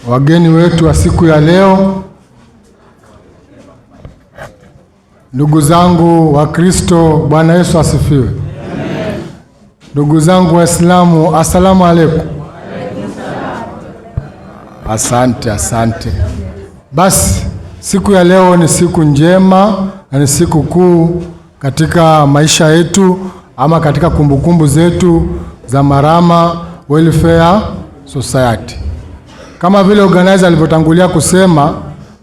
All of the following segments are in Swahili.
Wageni wetu wa siku ya leo, ndugu zangu wa Kristo, Bwana Yesu asifiwe. Ndugu zangu Waislamu, asalamu alaykum. Asante, asante. Basi siku ya leo ni siku njema na ni siku kuu katika maisha yetu ama katika kumbukumbu zetu za Marama Welfare Society. Kama vile organizer alivyotangulia kusema,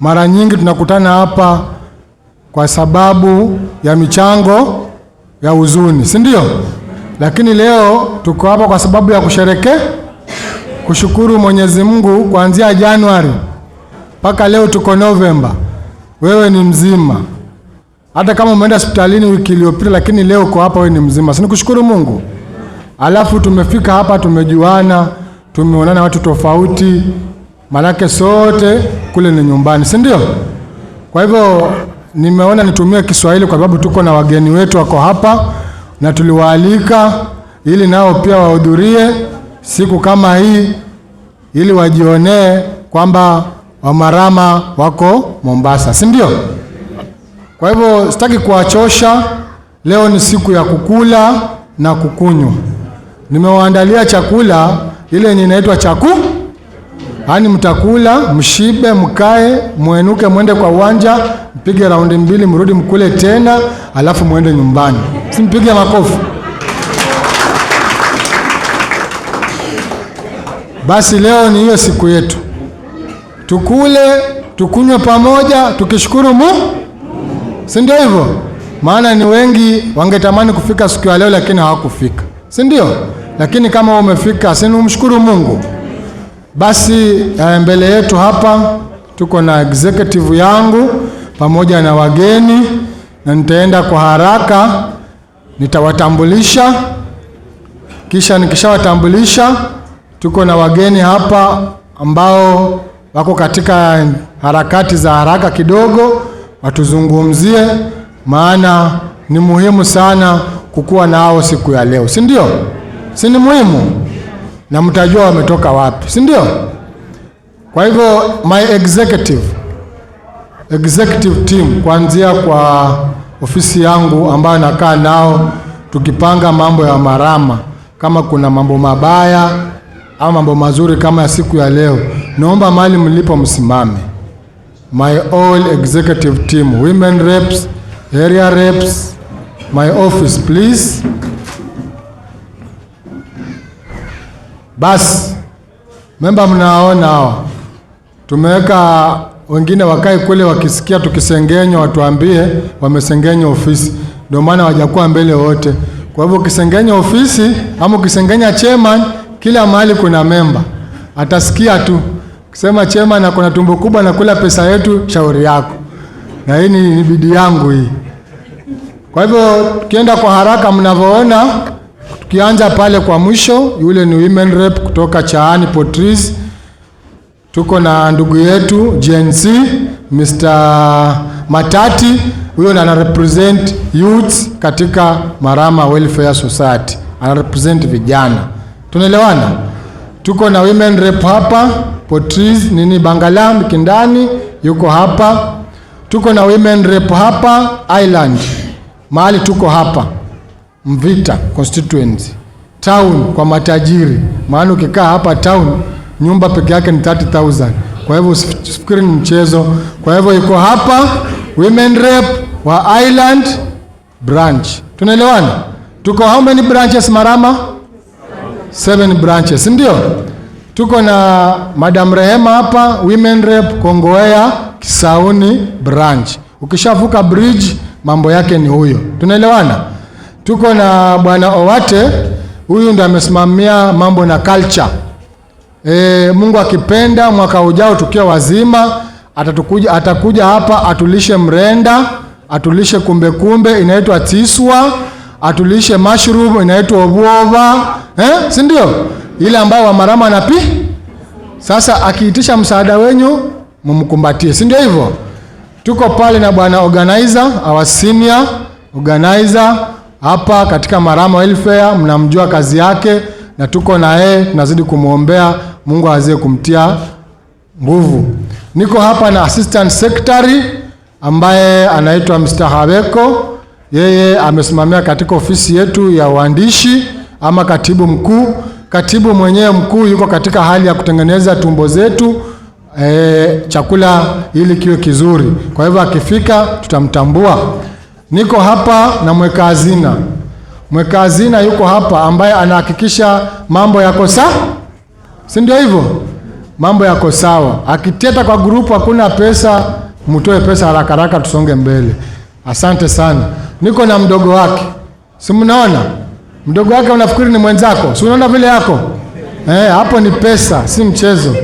mara nyingi tunakutana hapa kwa sababu ya michango ya huzuni, si ndio? Lakini leo tuko hapa kwa sababu ya kusherehekea, kushukuru Mwenyezi Mungu. Kuanzia Januari mpaka leo tuko Novemba, wewe ni mzima. Hata kama umeenda hospitalini wiki iliyopita, lakini leo uko hapa, wewe ni mzima, si nikushukuru Mungu? Alafu tumefika hapa, tumejuana, tumeonana watu tofauti, manake sote kule ni nyumbani, si ndio? Kwa hivyo nimeona nitumie Kiswahili kwa sababu tuko na wageni wetu wako hapa na tuliwaalika ili nao pia wahudhurie siku kama hii ili wajionee kwamba Wamarama wako Mombasa, si ndio? Kwa hivyo sitaki kuwachosha. Leo ni siku ya kukula na kukunywa. Nimewaandalia chakula ile yenye inaitwa chaku, yaani mtakula mshibe, mkae, mwenuke, mwende kwa uwanja, mpige raundi mbili, mrudi mkule tena, alafu mwende nyumbani. Simpige makofi. Basi leo ni hiyo siku yetu, tukule tukunywe pamoja, tukishukuru Mungu, si ndio hivyo? Maana ni wengi wangetamani kufika siku ya leo, lakini hawakufika, si ndio? Lakini kama umefika, si umshukuru Mungu. Basi mbele yetu hapa tuko na executive yangu pamoja na wageni, na nitaenda kwa haraka, nitawatambulisha. Kisha nikishawatambulisha, tuko na wageni hapa ambao wako katika harakati za haraka kidogo, watuzungumzie, maana ni muhimu sana kukuwa nao siku ya leo, si ndio? Si ni muhimu? Na mtajua wametoka wapi, si ndio? Kwa hivyo my executive team, kuanzia kwa ofisi yangu ambayo nakaa nao tukipanga mambo ya Marama, kama kuna mambo mabaya au mambo mazuri kama ya siku ya leo, naomba mahali mlipo msimame. My all executive team, women reps, area reps, my office please. Basi memba, mnaona hawa tumeweka wengine wakae kule, wakisikia tukisengenywa watuambie wamesengenya ofisi, ndio maana hawajakuwa mbele wote. Kwa hivyo ukisengenya ofisi ama ukisengenya chairman, kila mahali kuna memba atasikia tu. Ukisema chairman na kuna tumbo kubwa na kula pesa yetu, shauri yako, na hii ni bidii yangu hii. Kwa hivyo tukienda kwa haraka, mnavyoona, tukianza pale kwa mwisho, yule ni women rep kutoka Chaani Potris. Tuko na ndugu yetu GNC Mr. Matati, huyo ana represent youth katika Marama Welfare Society, ana represent vijana. Tunaelewana? Tuko na women rep hapa Potris nini Bangala Mikindani yuko hapa. Tuko na women rep hapa Island, mahali tuko hapa Mvita constituency town kwa matajiri, maana ukikaa hapa town nyumba peke yake ni 30,000. Kwa hivyo usifikiri ni mchezo. Kwa hivyo yuko hapa women rep wa Island branch. Tunaelewana? Tuko how many branches Marama? 7 branches, ndio? Tuko na Madam Rehema hapa women rep Kongowea Kisauni branch. Ukishavuka bridge mambo yake ni huyo. Tunaelewana? Tuko na Bwana Owate, huyu ndiye amesimamia mambo na culture. Mungu akipenda mwaka ujao tukiwa wazima atakuja hapa atulishe mrenda, atulishe kumbe kumbe inaitwa tiswa, atulishe mushroom inaitwa obwova, si ndio? Ile ambayo wa Marama na pi. Sasa akiitisha msaada wenyu mumkumbatie, si ndio hivyo? Tuko pale na bwana organizer, our senior organizer hapa katika Marama Welfare, mnamjua kazi yake, na tuko na yeye, tunazidi kumwombea Mungu aweze kumtia nguvu. Niko hapa na assistant secretary ambaye anaitwa Mr. Habeko. Yeye amesimamia katika ofisi yetu ya uandishi ama katibu mkuu. Katibu mwenyewe mkuu yuko katika hali ya kutengeneza tumbo zetu chakula ili kiwe kizuri. Kwa hivyo akifika tutamtambua. Niko hapa na mweka hazina. Mweka hazina yuko hapa ambaye anahakikisha mambo yako sawa, si ndio hivyo? Mambo yako sawa. Akiteta kwa grupu hakuna pesa, mtoe pesa haraka haraka tusonge mbele. Asante sana. Niko na mdogo wake, si mnaona mdogo wake? Unafikiri ni mwenzako? Si unaona vile yako hapo ni pesa, si mchezo.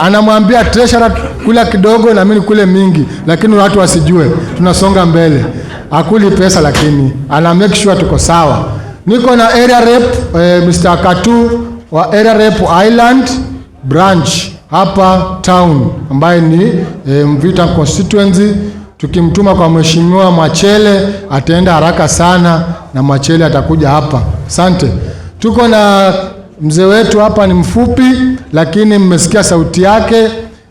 Anamwambia treasurer kula kidogo na mimi kule mingi, lakini watu wasijue, tunasonga mbele. Akuli pesa lakini ana make sure tuko sawa. Niko na area rep Mr. Katu wa area rep Island branch hapa town ambaye ni Mvita constituency. Tukimtuma kwa mheshimiwa Mwachele ataenda haraka sana na Mwachele atakuja hapa. Asante. Tuko na mzee wetu hapa, ni mfupi lakini mmesikia sauti yake,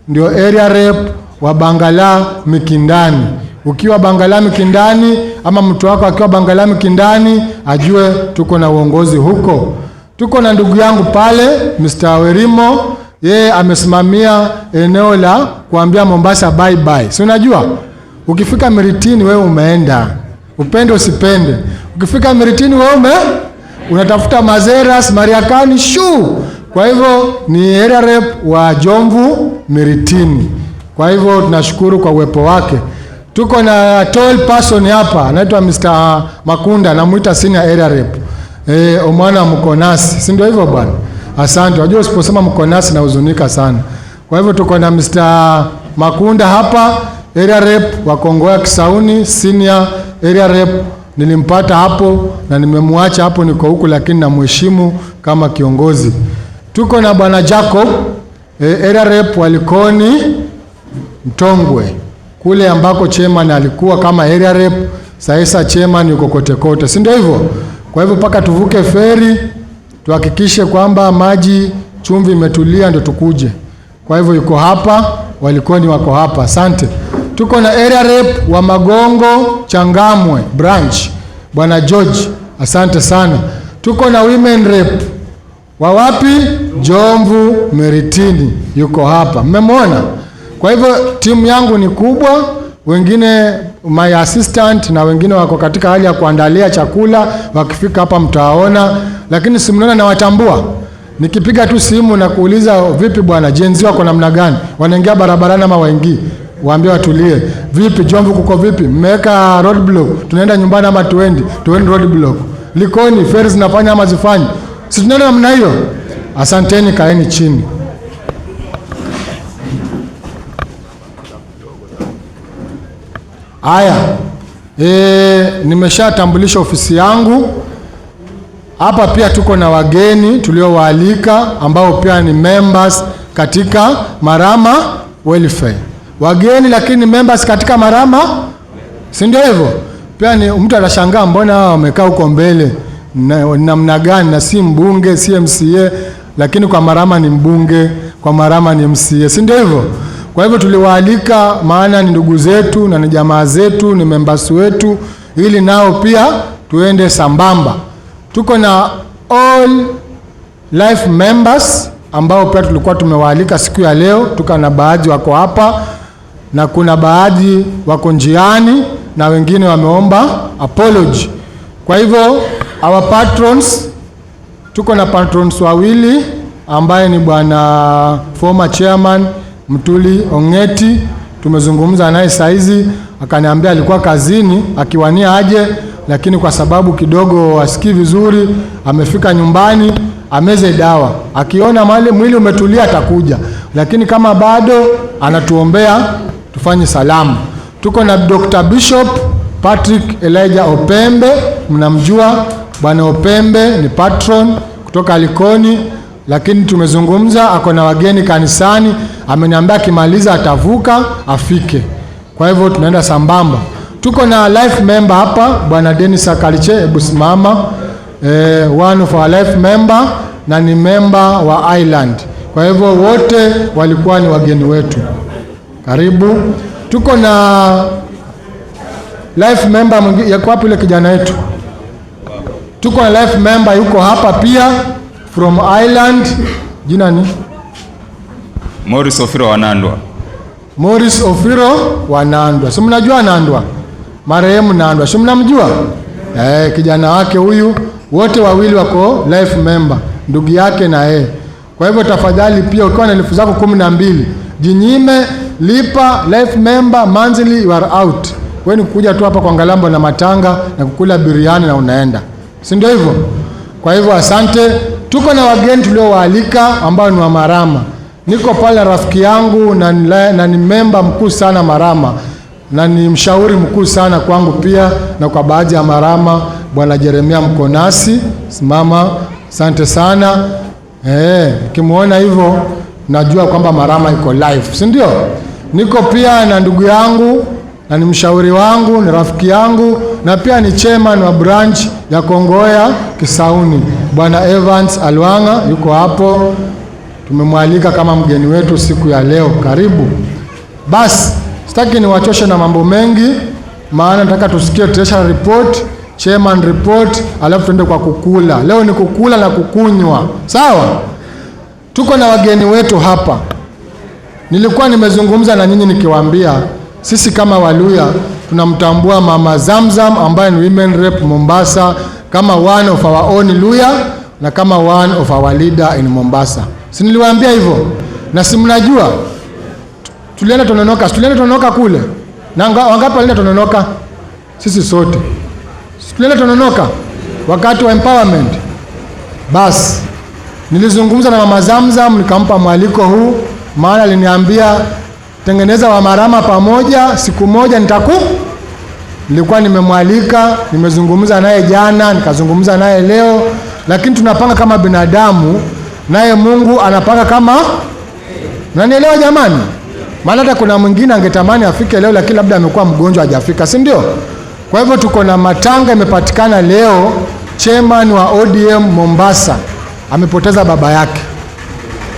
ndio area rep wa Bangala Mikindani. Ukiwa Bangala Mikindani ama mtu wako akiwa Bangala Mikindani, ajue tuko na uongozi huko. Tuko na ndugu yangu pale Mr. Werimo, yeye amesimamia eneo la kuambia Mombasa bye bye. Si unajua ukifika Miritini wewe umeenda, upende usipende. Ukifika Miritini wewe unatafuta Mazeras, Mariakani shu. Kwa hivyo ni area rep wa Jomvu Miritini. Kwa hivyo tunashukuru kwa uwepo wake. Tuko na tall person hapa anaitwa Mr. Makunda, namuita senior area rep. Omwana mkonasi, si ndio hivyo bwana? Asante. Unajua usiposema mkonasi nahuzunika sana. Kwa hivyo tuko na Mr. Makunda hapa, area rep wa Kongoya Kisauni, senior area rep. Nilimpata hapo na nimemwacha hapo, niko huku, lakini namheshimu kama kiongozi. Tuko na bwana Jacob area rep wa Likoni Mtongwe kule ambako chairman alikuwa kama area rep. Sasa chairman yuko kote kote, si ndio hivyo? Kwa hivyo mpaka tuvuke feri tuhakikishe kwamba maji chumvi imetulia ndio tukuje. Kwa hivyo yuko hapa, Walikoni wako hapa. Asante. Tuko na area rep wa Magongo Changamwe branch, bwana George, asante sana. Tuko na women rep wa wapi? Jomvu Miritini, yuko hapa, mmemwona. Kwa hivyo timu yangu ni kubwa, wengine my assistant na wengine wako katika hali ya kuandalia chakula, wakifika hapa mtawaona, lakini si mnaona nawatambua. Nikipiga tu simu na kuuliza vipi bwana, Gen Z wako namna gani, wanaingia barabarani ama waingii, waambie watulie. Vipi Jomvu kuko vipi? Mmeweka roadblock, tunaenda nyumbani ama tuendi? Tuendi roadblock. Likoni feri zinafanya ama zifanyi? Si tunaenda namna hiyo? Asanteni, kaeni chini. Haya, nimeshatambulisha ofisi yangu. Hapa pia tuko na wageni tuliowaalika ambao pia ni members katika Marama Welfare. Wageni lakini members katika Marama, si ndio hivyo? Pia ni mtu atashangaa mbona hawa wamekaa huko mbele namna gani, na si mbunge si MCA, lakini kwa Marama ni mbunge, kwa Marama ni MCA, si ndio hivyo? Kwa hivyo tuliwaalika, maana ni ndugu zetu na ni jamaa zetu, ni members wetu, ili nao pia tuende sambamba. Tuko na all life members ambao pia tulikuwa tumewaalika siku ya leo. Tuko na baadhi wako hapa na kuna baadhi wako njiani na wengine wameomba apology. Kwa hivyo our patrons, tuko na patrons wawili ambaye ni bwana former chairman Mtuli Ongeti, tumezungumza naye saizi, akaniambia alikuwa kazini akiwania aje, lakini kwa sababu kidogo asikii vizuri, amefika nyumbani ameze dawa, akiona mali mwili umetulia atakuja, lakini kama bado anatuombea tufanye salamu. Tuko na Dr. Bishop Patrick Elijah Opembe, mnamjua bwana Opembe ni patron kutoka Likoni, lakini tumezungumza, ako na wageni kanisani, ameniambia akimaliza atavuka afike. Kwa hivyo tunaenda sambamba. Tuko na life member hapa bwana Dennis Akaliche, hebu simama. One of our life member na ni member wa Island. Kwa hivyo wote walikuwa ni wageni wetu. Karibu. Tuko na life member mwingine, yuko wapi yule kijana wetu? Tuko na life member yuko hapa pia from Ireland. Jina ni Morris Ofiro Wanandwa. Morris Ofiro wa Nandwa. Si mnajua Nandwa? Marehemu Nandwa. Si mnamjua? Kijana wake huyu, wote wawili wako life member, ndugu yake na yeye. Kwa hivyo tafadhali pia ukiwa na 12,000 jinyime, lipa life member monthly, you are out. Wewe ni kuja tu hapa kwa Ngalambo na matanga na kukula biriani na unaenda, si ndio hivyo? Kwa hivyo asante. Tuko na wageni tuliowaalika ambao ni wa Marama. Niko pale rafiki yangu na ni memba mkuu sana Marama na ni mshauri mkuu sana kwangu pia na kwa baadhi ya Marama, Bwana Jeremia Mkonasi, simama, asante sana. Ukimuona hivyo najua kwamba Marama iko live, si ndio? Niko pia na ndugu yangu na ni mshauri wangu, ni rafiki yangu na pia ni chairman wa branch ya Kongowea Kisauni, Bwana Evans Alwanga yuko hapo. Tumemwalika kama mgeni wetu siku ya leo, karibu. Basi sitaki niwachoshe na mambo mengi, maana nataka tusikie treasury report, chairman report, alafu tuende kwa kukula. Leo ni kukula na kukunywa, sawa? Tuko na wageni wetu hapa. Nilikuwa nimezungumza na nyinyi nikiwaambia sisi kama Waluya tunamtambua Mama Zamzam ambaye ni women rep Mombasa kama one of our own Luya na kama one of our leader in Mombasa. Si niliwaambia hivyo? Na si mnajua tulienda Tononoka, tulienda Tononoka kule. Na wangapi walienda Tononoka? Sisi sote. Si tulienda Tononoka wakati wa empowerment. Bas, nilizungumza na Mama Zamzam nikampa mwaliko huu, maana aliniambia tengeneza wa Marama pamoja, siku moja nitaku. Nilikuwa nimemwalika, nimezungumza naye jana, nikazungumza naye leo, lakini tunapanga kama binadamu, naye Mungu anapanga kama. Unanielewa jamani? Maana hata kuna mwingine angetamani afike leo, lakini labda amekuwa mgonjwa hajafika, si ndio? Kwa hivyo tuko na matanga imepatikana leo. Chairman wa ODM Mombasa amepoteza baba yake,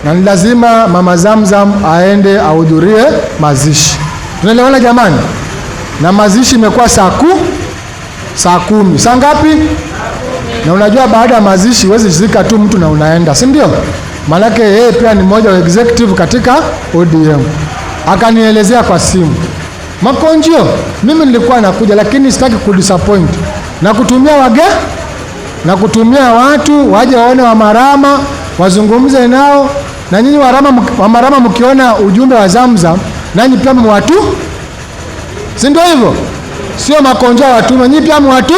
na ni lazima Mama Zamzam aende ahudhurie mazishi. Tunaelewana jamani? Na mazishi imekuwa saa 10. Saa ngapi? Na unajua baada ya mazishi huwezi zika tu mtu na unaenda, si ndio? Maanake yeye pia ni mmoja wa executive katika ODM. Akanielezea kwa simu, Makonjio, mimi nilikuwa nakuja lakini sitaki kudisappoint na kutumia wage na kutumia watu waje waone wa Marama wazungumze nao, na nyinyi wa Marama mkiona ujumbe wa Zamzam nanyi pia mwatu, si ndio hivyo? Sio Makonjo watume, nyinyi pia mwatu.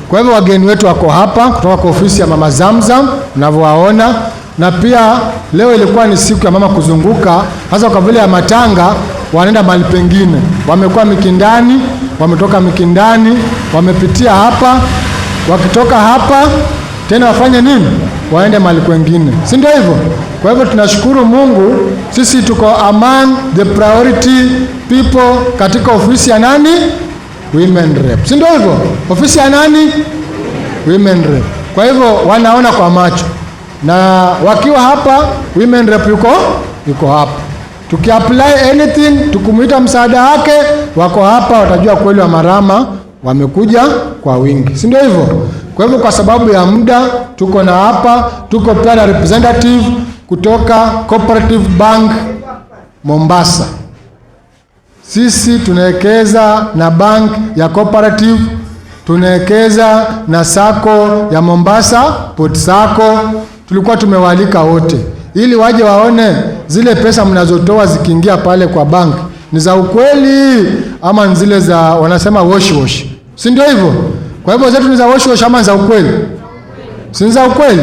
Kwa hivyo wageni wetu wako hapa kutoka kwa ofisi ya Mama Zamzam mnavyowaona, na pia leo ilikuwa ni siku ya mama kuzunguka, hasa kwa vile ya matanga wanaenda mahali pengine. Wamekuwa Mikindani, wametoka Mikindani, wamepitia hapa, wakitoka hapa tena wafanye nini? Waende mahali kwengine, si ndio hivyo? Kwa hivyo tunashukuru Mungu, sisi tuko among the priority people katika ofisi ya nani? Women rep, si ndio hivyo? Ofisi ya nani? Women rep. Kwa hivyo wanaona kwa macho, na wakiwa hapa women rep yuko hapa. Tukiapply anything, tukumuita msaada wake, wako hapa, watajua kweli wa Marama wamekuja kwa wingi, si ndio hivyo? Kwa hivyo kwa sababu ya muda tuko na hapa, tuko pia na representative kutoka Cooperative Bank Mombasa. Sisi tunawekeza na bank ya Cooperative, tunawekeza na sacco ya Mombasa Port Sacco. Tulikuwa tumewaalika wote ili waje waone zile pesa mnazotoa zikiingia pale kwa bank ni za ukweli ama ni zile za wanasema wash wash, si ndio hivyo? Kwa hivyo zetu ni za wash wash ama ni za ukweli? Si ni za ukweli?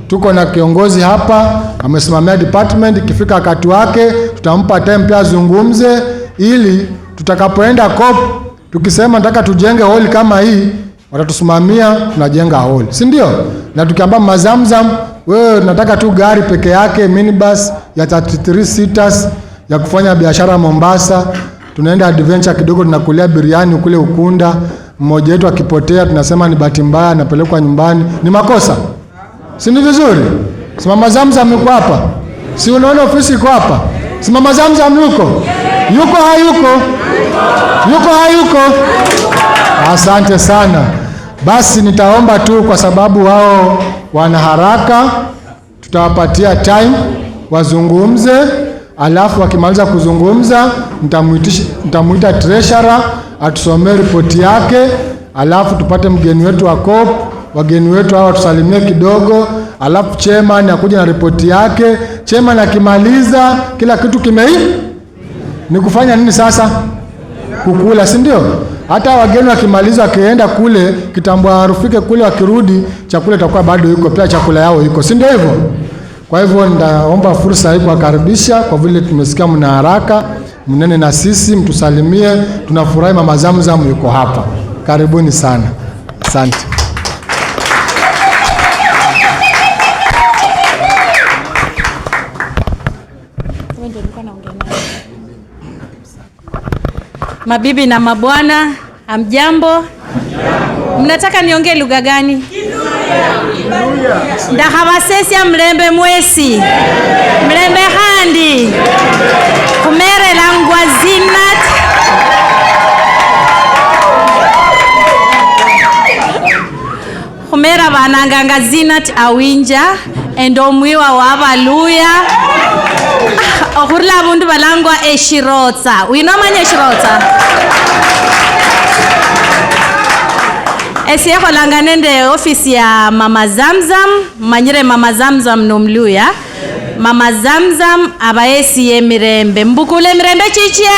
Tuko na kiongozi hapa amesimamia department. Ikifika wakati wake tutampa time pia azungumze, ili tutakapoenda COP tukisema nataka tujenge hall kama hii, watatusimamia tunajenga hall, si ndio? Na tukiambia Mazamzam, wewe tunataka tu gari peke yake minibus ya 33 seaters ya kufanya biashara Mombasa, tunaenda adventure kidogo, tunakulia biriani kule Ukunda. Mmoja wetu akipotea tunasema ni bahati mbaya, anapelekwa nyumbani. Ni makosa? Si ni vizuri? Si Mama Zamzam yuko hapa? Si unaona ofisi iko hapa? Si Mama Zamzam yuko? Yuko hayuko? Yuko hayuko? Asante sana. Basi nitaomba tu kwa sababu wao wana haraka, tutawapatia time wazungumze, alafu wakimaliza kuzungumza nitamuita treasurer atusomee ripoti yake, alafu tupate mgeni wetu wa COP, wageni wetu hawa tusalimie kidogo, alafu chairman akuja na ripoti yake. Chairman akimaliza kila kitu kimei, ni kufanya nini sasa? Kukula, si ndio? Hata wageni wakimaliza wakienda kule kitambo harufike kule, wakirudi chakula itakuwa bado iko, pia chakula yao iko, si ndio hivyo? Kwa hivyo nitaomba fursa hii kuwakaribisha, kwa vile tumesikia mna haraka, mnene na sisi, mtusalimie. Tunafurahi Mama Zamzam yuko hapa. Karibuni sana, asante. Mabibi na mabwana, hamjambo? Mnataka niongee lugha gani? Ndahabasesia mlembe mwesi mlembe handi kumere langwa zinat kumera bananganga Zinat Awinja endo mwiwa wa Baluya okhurula abundu balangwa eshirotsa. Winomanya eshirotsa? Esiekholanga nende ofisi ya Mama Zamzam. Manyire Mama Zamzam nomluya. Mama Zamzam abaesiye mirembe. Mbukule mirembe chichie.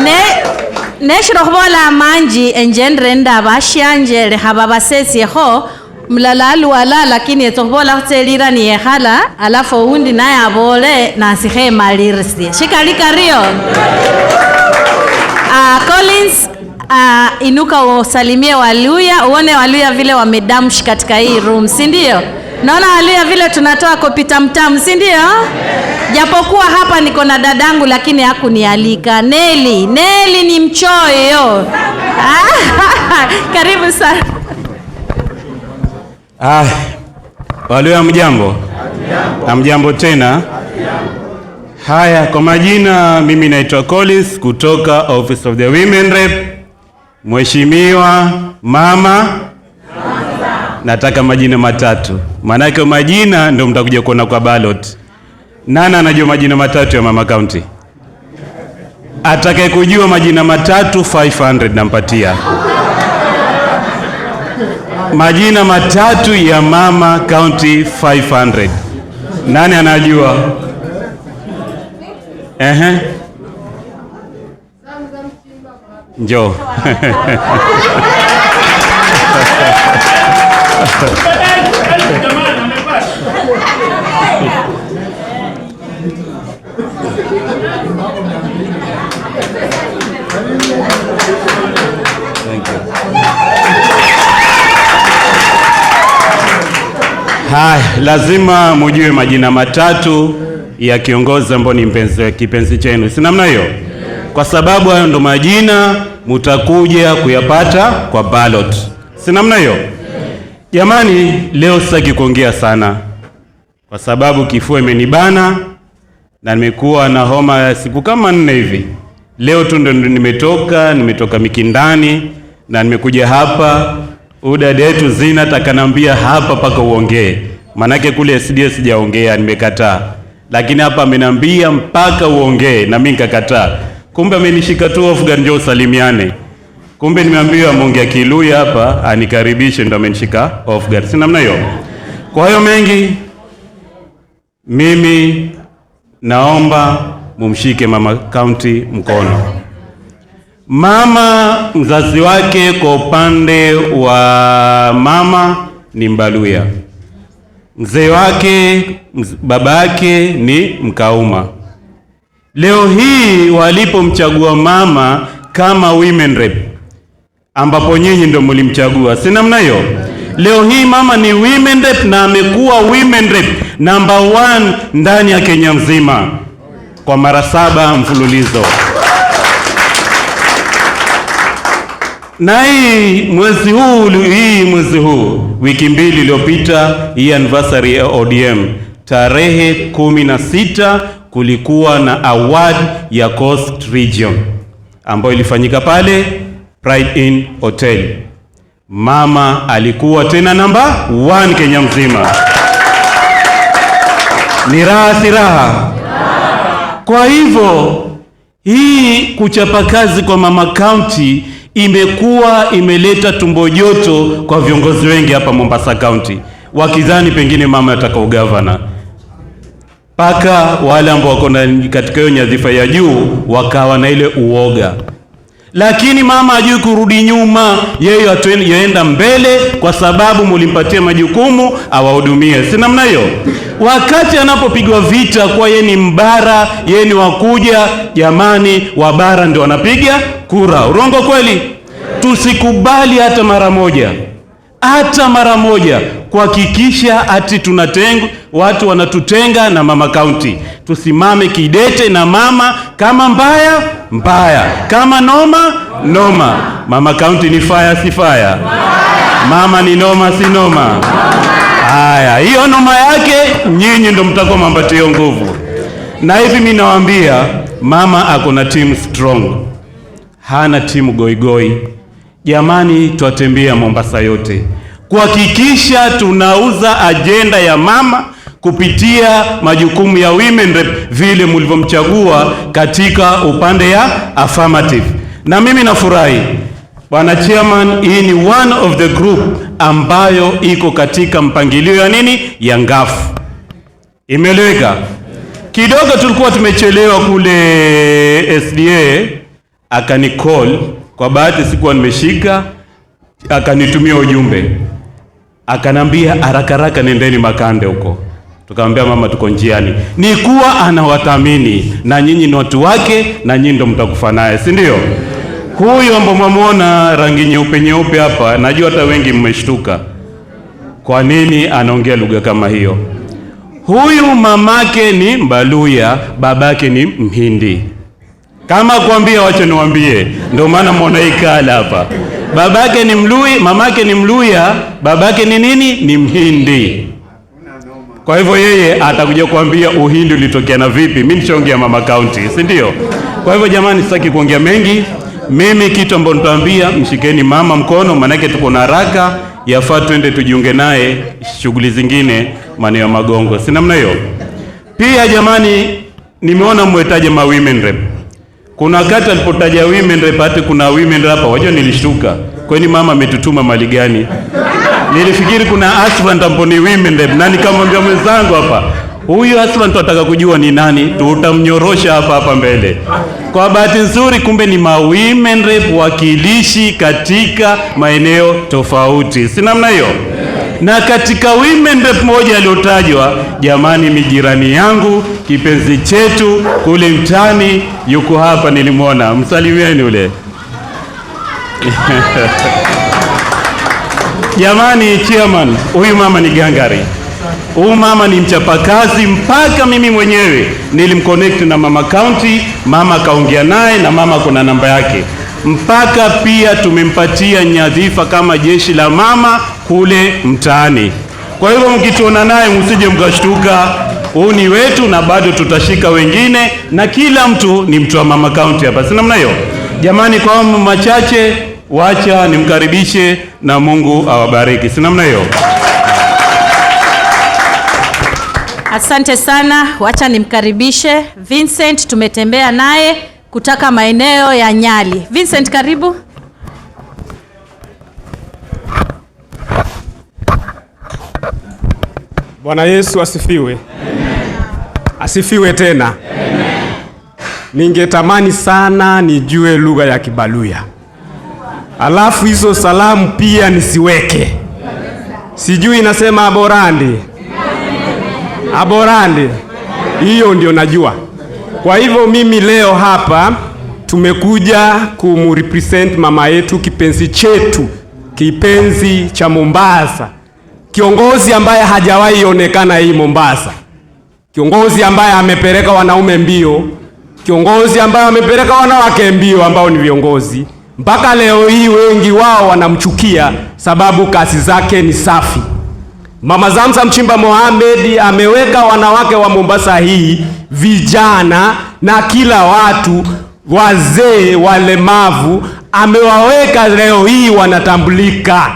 Ne neshiro khubola manji enjendre ndaba shanje lekha babasesiekho mlala alwala, lakini etokhubola khutselira niyekhala, alafu undi naye abole nasikhemalirisie. Shikali kario. Collins, inuka usalimie Waluya, uone Waluya vile wamedamshi katika hii room, si ndio? Naona Waluya vile tunatoa kopi tamtam, si ndio? Japokuwa hapa niko na dadangu lakini hakunialika. Neli, Neli ni mchoyo. Karibu sana. Waluya mjambo? Hamjambo tena. Haya, kwa majina mimi naitwa Collins kutoka Office of the Women Rep. Mheshimiwa Mama, nataka majina matatu. Maanake majina ndio mtakuja kuona kwa ballot. Nani anajua majina matatu ya Mama County? Atakaye kujua majina matatu 500 nampatia. Majina matatu ya Mama County 500. Nani anajua? Ehe. Njoo. Thank you. Hai, lazima mujue majina matatu ya kiongozi ambao ni mpenzi, kipenzi chenu, si namna hiyo? Kwa sababu hayo ndo majina mutakuja kuyapata kwa ballot, si namna hiyo? Jamani, leo sitaki kuongea sana kwa sababu kifua imenibana na nimekuwa na homa ya siku kama 4 hivi. Leo tu ndo nimetoka Mikindani na nimekuja hapa. Udada yetu Zina takanambia hapa paka uongee. Manake kule SDS sijaongea, nimekataa. Lakini hapa amenambia mpaka uongee na mimi nikakataa. Kumbe amenishika tu off guard, njoo usalimiane. Kumbe nimeambiwa ameongea Kiluya hapa anikaribishe, ndo amenishika off guard. Si namna hiyo? Kwa hiyo mengi, mimi naomba mumshike Mama County mkono. Mama mzazi wake kwa upande wa mama ni Mbaluya. Mzee wake, babake ni Mkauma. Leo hii walipomchagua mama kama women rep, ambapo nyinyi ndio mlimchagua, si namna hiyo? Leo hii mama ni women rep na amekuwa women rep number 1 ndani ya Kenya mzima kwa mara 7 mfululizo. Na hii mwezi huu wiki 2 iliyopita, hii anniversary ya ODM, Tarehe 16 kulikuwa na award ya Coast Region ambayo ilifanyika pale Pride Inn Hotel. Mama alikuwa tena namba 1 Kenya mzima. Ni raha si raha? Kwa hivyo hii kuchapa kazi kwa mama county imekuwa imeleta tumbo joto kwa viongozi wengi hapa Mombasa County, wakidhani pengine mama ataka ugavana, mpaka wale ambao wako katika hiyo nyadhifa ya juu wakawa na ile uoga. Lakini mama hajui kurudi nyuma, yeye yaenda mbele, kwa sababu mulimpatia majukumu awahudumie, si namna hiyo? Wakati anapopigwa vita kwa yeye ni mbara, yeye ni wakuja, jamani, wabara ndio wanapiga kura. Urongo kweli? Tusikubali hata mara moja, hata mara moja kuhakikisha ati tunatenga, watu wanatutenga na mama county. Tusimame kidete na mama, kama mbaya mbaya, kama noma noma. Mama county ni fire si fire? Mama ni noma si noma? Haya, hiyo noma yake nyinyi ndo mtakuwa mambatio nguvu. Na hivi mimi nawaambia, mama ako na team strong, hana timu goigoi. Jamani, twatembea Mombasa yote kuhakikisha tunauza ajenda ya mama kupitia majukumu ya women rep vile mlivyomchagua katika upande ya affirmative. Na mimi nafurahi Bwana Chairman, hii ni one of the group ambayo iko katika mpangilio ya nini ya ngafu. Imeeleweka? Kidogo tulikuwa tumechelewa kule SDA, akanicall, kwa bahati sikuwa nimeshika, akanitumia ujumbe akanambia haraka haraka nendeni Makande huko. Tukamwambia mama tuko njiani. Ni kuwa anawathamini na nyinyi ni watu wake na nyinyi ndo mtakufa naye, si ndio? Huyu ambaye mwamuona rangi nyeupe nyeupe hapa, najua hata wengi mmeshtuka. Kwa nini anaongea lugha kama hiyo? Huyu mamake ni Mbaluya, babake ni Mhindi. Kama kuambia wacha niwaambie, ndio maana muona ikala hapa. Babake ni Mlui, mamake ni Mluya, babake ni nini? Ni Mhindi. Kwa hivyo yeye atakuja kuambia Uhindi ulitokea na vipi. Mimi nishaongea mama county, si ndio? Kwa hivyo jamani, sitaki kuongea mengi. Mimi kitu ambacho nitaambia, mshikeni mama mkono, maanake tuko na haraka, yafaa twende tujiunge naye shughuli zingine maeneo ya Magongo, si namna hiyo? Pia jamani, nimeona mwetaje ma women rep. Kuna wakati alipotaja women rep, hata kuna women rep hapa, wajua nilishtuka. Kwani mama ametutuma mali gani? Nilifikiri kuna aspirant ambapo ni women rep, na nikamwambia mwenzangu hapa, huyu aspirant tunataka kujua ni nani, tutamnyorosha hapa hapa mbele. Kwa bahati nzuri, kumbe ni ma women rep wakilishi katika maeneo tofauti, si namna hiyo? Na katika women rep moja aliyotajwa, jamani, ni jirani yangu, kipenzi chetu kule mtani, yuko hapa, nilimwona, msalimieni ule. Jamani, chairman, huyu mama ni gangari. Huyu mama ni mchapakazi, mpaka mimi mwenyewe nilimconnect na mama county, mama kaongea naye na mama kuna namba yake. Mpaka pia tumempatia nyadhifa kama jeshi la mama kule mtaani. Kwa hivyo mkituona naye msije mkashtuka, huu ni wetu na bado tutashika wengine, na kila mtu ni mtu wa mama county hapa, si namna hiyo? Jamani, kwa machache, wacha nimkaribishe na Mungu awabariki, si namna hiyo? Asante sana, wacha nimkaribishe Vincent, tumetembea naye kutoka maeneo ya Nyali. Vincent, karibu. Bwana Yesu asifiwe. Amen. Asifiwe tena. Amen. Ningetamani sana nijue lugha ya Kibaluya. Alafu hizo salamu pia nisiweke. Sijui inasema aborandi. Aborandi. Hiyo ndio najua. Kwa hivyo mimi leo hapa tumekuja kumrepresent mama yetu, kipenzi chetu, kipenzi cha Mombasa. Kiongozi ambaye hajawahi onekana hii Mombasa. Kiongozi ambaye amepeleka wanaume mbio, kiongozi ambaye amepeleka wanawake mbio ambao ni viongozi. Mpaka leo hii wengi wao wanamchukia sababu kazi zake ni safi. Mama Zamzam Chimba Mohamed ameweka wanawake wa Mombasa hii, vijana na kila watu, wazee, walemavu, amewaweka leo hii wanatambulika.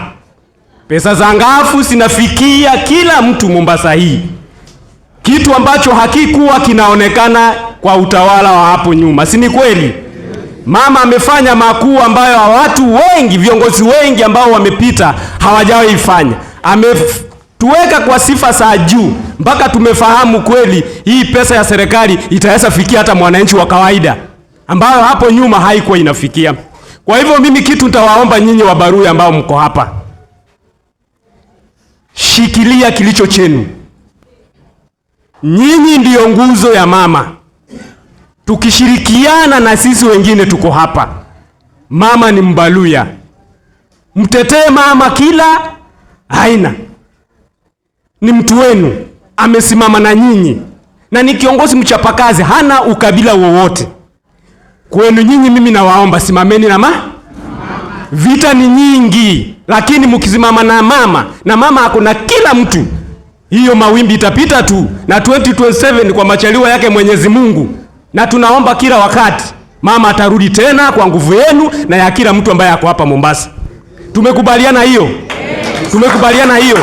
Pesa za ngafu zinafikia kila mtu Mombasa hii, kitu ambacho hakikuwa kinaonekana kwa utawala wa hapo nyuma, si ni kweli? Mama amefanya makuu ambayo watu wengi, viongozi wengi ambao wamepita hawajawahi fanya. Ametuweka kwa sifa za juu mpaka tumefahamu kweli hii pesa ya serikali itaweza fikia hata mwananchi wa kawaida, ambayo hapo nyuma haikuwa inafikia. Kwa hivyo mimi kitu nitawaomba nyinyi Wabaruya ambao mko hapa, shikilia kilicho chenu. Nyinyi ndiyo nguzo ya mama. Tukishirikiana na sisi wengine tuko hapa. Mama ni Mbaluya. Mtetee mama kila aina. Ni mtu wenu, amesimama na nyinyi. Na ni kiongozi mchapakazi, hana ukabila wowote. Kwenu nyinyi mimi nawaomba simameni na mama. Vita ni nyingi, lakini mkisimama na mama, na mama ako na kila mtu, hiyo mawimbi itapita tu. Na 2027 kwa machaliwa yake Mwenyezi Mungu. Na tunaomba kila wakati mama atarudi tena kwa nguvu yenu na ya kila mtu ambaye ako hapa Mombasa. Tumekubaliana hiyo? Tumekubaliana hiyo?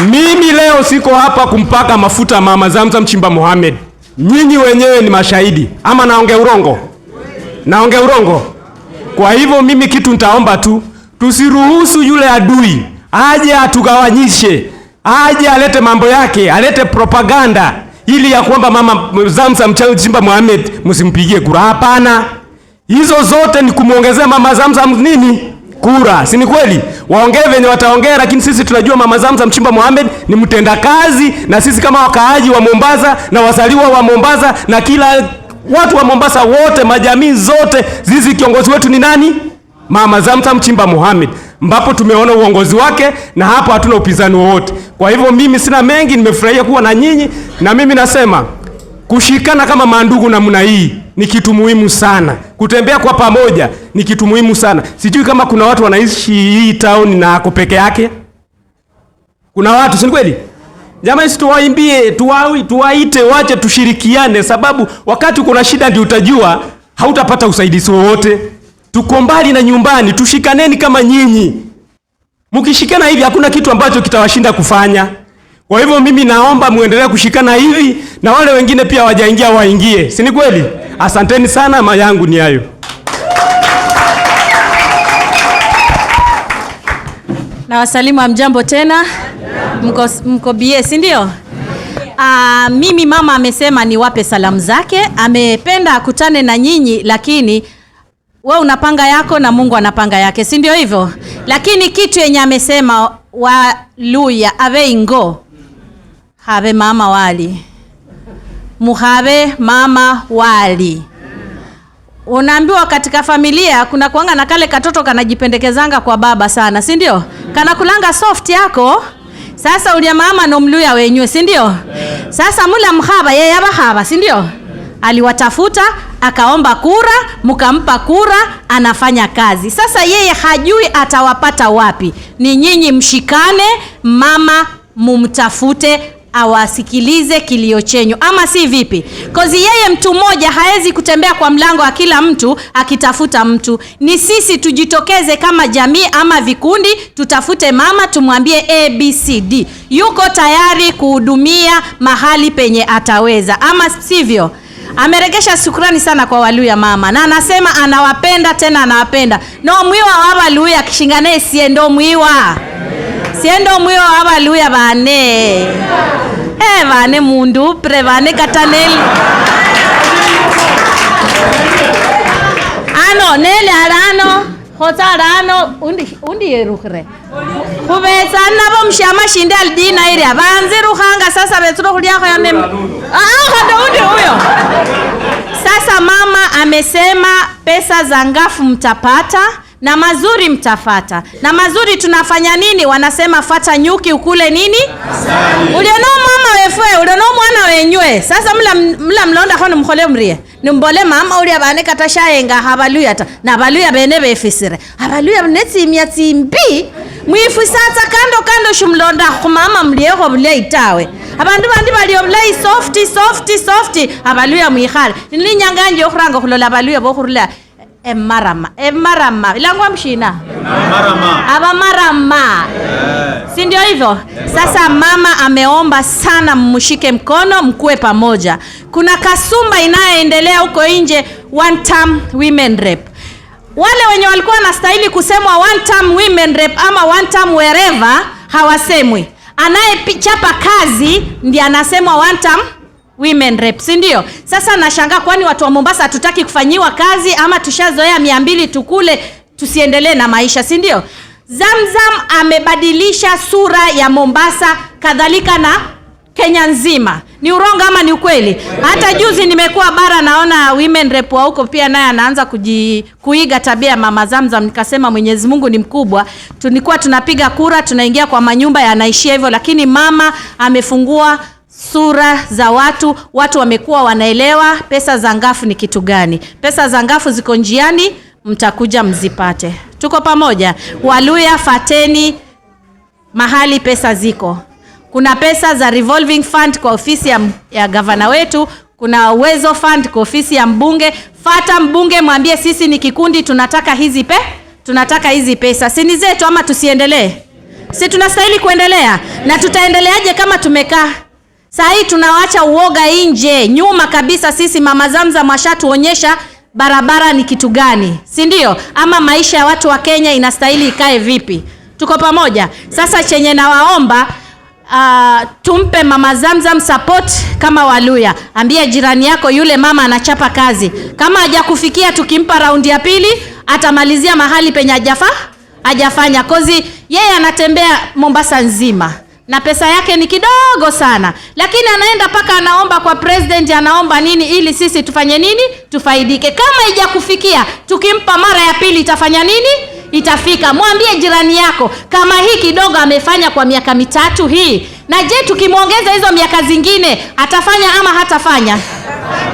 Mimi leo siko hapa kumpaka mafuta Mama Zamzam Chimba Mohamed. Nyinyi wenyewe ni mashahidi. Ama naongea urongo? Naongea urongo? Kwa hivyo mimi kitu nitaomba tu, tusiruhusu yule adui aje atugawanyishe, aje alete mambo yake, alete propaganda ili ya kwamba Mama Zamzam Chimba Mohamed msimpigie kura. Hapana. Hizo zote ni kumuongezea Mama Zamzam nini? Kura. Si ni kweli? Waongee venye wataongea, lakini sisi tunajua Mama Zamzam Chimba Mohamed ni mtendakazi, na sisi kama wakaaji wa Mombasa na wazaliwa wa Mombasa na kila watu wa Mombasa wote, majamii zote, sisi kiongozi wetu ni nani? Mama Zamzam Chimba Mohamed, ambapo tumeona uongozi wake na hapo hatuna upinzani wowote. Kwa hivyo mimi sina mengi, nimefurahia kuwa na nyinyi, na mimi nasema kushikana kama mandugu namna hii ni kitu muhimu sana. Kutembea kwa pamoja ni kitu muhimu sana. Sijui kama kuna watu wanaishi hii town na ako peke yake. Kuna watu, si kweli? Jamani, tuwaimbie, tuwaite, wache tushirikiane, sababu wakati kuna shida ndio utajua hautapata usaidizi wowote. Tuko mbali na nyumbani, tushikaneni kama nyinyi. Mkishikana hivi hakuna kitu ambacho kitawashinda kufanya. Kwa hivyo mimi naomba muendelee kushikana hivi, na wale wengine pia wajaingia waingie. Si ni kweli? Asanteni sana, mayangu ni hayo. Na wasalimu hamjambo tena. Mko bie, si ndio? Mimi mama amesema niwape salamu zake, amependa akutane na nyinyi, lakini we unapanga yako na Mungu anapanga yake, si ndio hivyo? Lakini kitu yenye amesema Waluya ave ingo have mama wali, muhave mama wali. Unaambiwa katika familia kuna kuanga na kale katoto kanajipendekezanga kwa baba sana, si ndio? Kana kulanga soft yako. Sasa ulia mama no Mluya wenywe, si ndio? Sasa mula mhaba yeye abahaba, si ndio? Aliwatafuta, akaomba kura, mkampa kura, anafanya kazi. Sasa yeye hajui atawapata wapi. Ni nyinyi mshikane, mama mumtafute, awasikilize kilio chenyu, ama si vipi? Kozi yeye mtu mmoja haezi kutembea kwa mlango wa kila mtu akitafuta mtu. Ni sisi tujitokeze kama jamii ama vikundi, tutafute mama, tumwambie ABCD. Yuko tayari kuhudumia mahali penye ataweza, ama sivyo? Ameregesha shukrani sana kwa Waluya mama, na anasema anawapenda tena anawapenda. No mwiwa wa Waluya kishingane siendo mwiwa. Siendo mwiwa wa Waluya bane. Vane mundu pre vane katanel. Ano nele arano hota arano undi yerukhre. Khubetsa nabo mshama shinde aldina iria banze rukhanga sasa betro khulia khoya mem. Khando undi huyo. Sasa mama amesema pesa za ngafu mtapata na mazuri mtafata. Na mazuri tunafanya nini? Wanasema fata nyuki ukule nini? Uliono mama wefwe, uliono mwana wenywe. Sasa mla mlonda khono mkhole mrie. Nimbole mama ulia bane katashaenga habaluya ta. Na baluya bene befisire. Habaluya netsimya tsimbi. Mwifusatsa kando kando shumlonda khumama mliekho bulayi tawe. Abandu bandi bali obulayi soft soft soft abaluya mwikhale. Ninyanga yanje okhuranga khulola abaluya bokhurula emarama. Emarama. Ilangwa mshina? Marama. Abamarama. Yeah. Si ndio hivyo? Sasa mama ameomba sana mshike mkono mkuwe pamoja. Kuna kasumba inayoendelea huko nje, one term women rep. Wale wenye walikuwa wanastahili kusemwa one term women rep ama one term wherever hawasemwi. Anayechapa kazi ndiye anasemwa one term women rep, si ndio? Sasa nashangaa kwani watu wa Mombasa hatutaki kufanyiwa kazi ama tushazoea 200 tukule tusiendelee na maisha, si ndio? Zamzam amebadilisha sura ya Mombasa kadhalika na Kenya nzima. Ni urongo ama ni ukweli? Hata juzi nimekuwa bara naona women rep wa huko pia naye anaanza kuiga tabia ya mama Zamzam. Nikasema Mwenyezi Mungu ni mkubwa. Tulikuwa tunapiga kura tunaingia kwa manyumba yanaishia hivyo, lakini mama amefungua sura za watu, watu wamekuwa wanaelewa pesa za ngafu ni kitu gani. Pesa za ngafu ziko njiani, mtakuja mzipate. Tuko pamoja. Waluya, fateni mahali pesa ziko. Kuna pesa za revolving fund kwa ofisi ya gavana wetu, kuna uwezo fund kwa ofisi ya mbunge. Fata mbunge mwambie sisi ni kikundi tunataka hizi tunataka hizi pesa. Si ni zetu ama tusiendelee? Si tunastahili kuendelea? Na tutaendeleaje kama tumekaa? Saa hii tunawaacha uoga nje, nyuma kabisa. Sisi mama Zamzam washatuonyesha barabara ni kitu gani, si ndio? Ama maisha ya watu wa Kenya inastahili ikae vipi? Tuko pamoja. Sasa chenye nawaomba, tumpe mama Zamzam support kama Waluya. Ambia jirani yako yule mama anachapa kazi. Kama hajakufikia tukimpa raundi ya pili atamalizia mahali penye hajafanya. Kozi yeye anatembea Mombasa nzima na pesa yake ni kidogo sana, lakini anaenda paka anaomba kwa president, anaomba nini ili sisi tufanye nini? Tufaidike. Kama haijakufikia tukimpa mara ya pili itafanya nini? Itafika. Mwambie jirani yako kama hii kidogo amefanya kwa miaka 3 hii, na je tukimwongeza hizo miaka zingine atafanya ama hatafanya?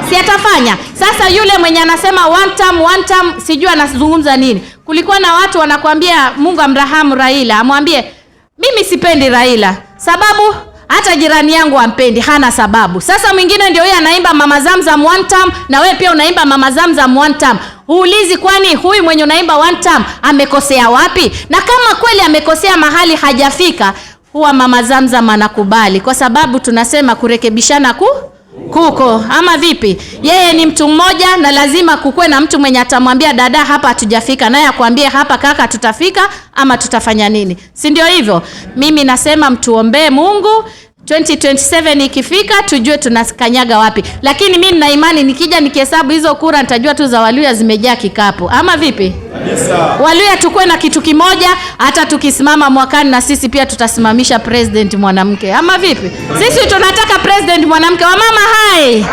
Si atafanya. Sasa yule mwenye anasema one term, one term, sijui anazungumza nini. Kulikuwa na watu wanakuambia Mungu amrahamu Raila, amwambie mimi sipendi Raila sababu hata jirani yangu ampendi, hana sababu. Sasa mwingine ndio yeye anaimba mama Zamzam one term, na wewe pia unaimba mama Zamzam one term. Huulizi kwani huyu mwenye unaimba one term amekosea wapi? Na kama kweli amekosea mahali hajafika, huwa mama Zamzam anakubali, kwa sababu tunasema kurekebishana kuko, ama vipi? Yeye ni mtu mmoja na lazima kukue na mtu mwenye atamwambia dada hapa hatujafika, naye akwambie hapa kaka tutafika ama tutafanya nini, si ndio hivyo? Mimi nasema mtuombee Mungu 2027 ikifika tujue tunakanyaga wapi. Lakini mimi nina imani nikija nikihesabu hizo kura nitajua tu za Waluya zimejaa kikapu, ama vipi? Kabisa. Waluya tukue na kitu kimoja, hata tukisimama mwakani na sisi pia tutasimamisha president mwanamke, ama vipi? Sisi tunataka president mwanamke. Wamama hai.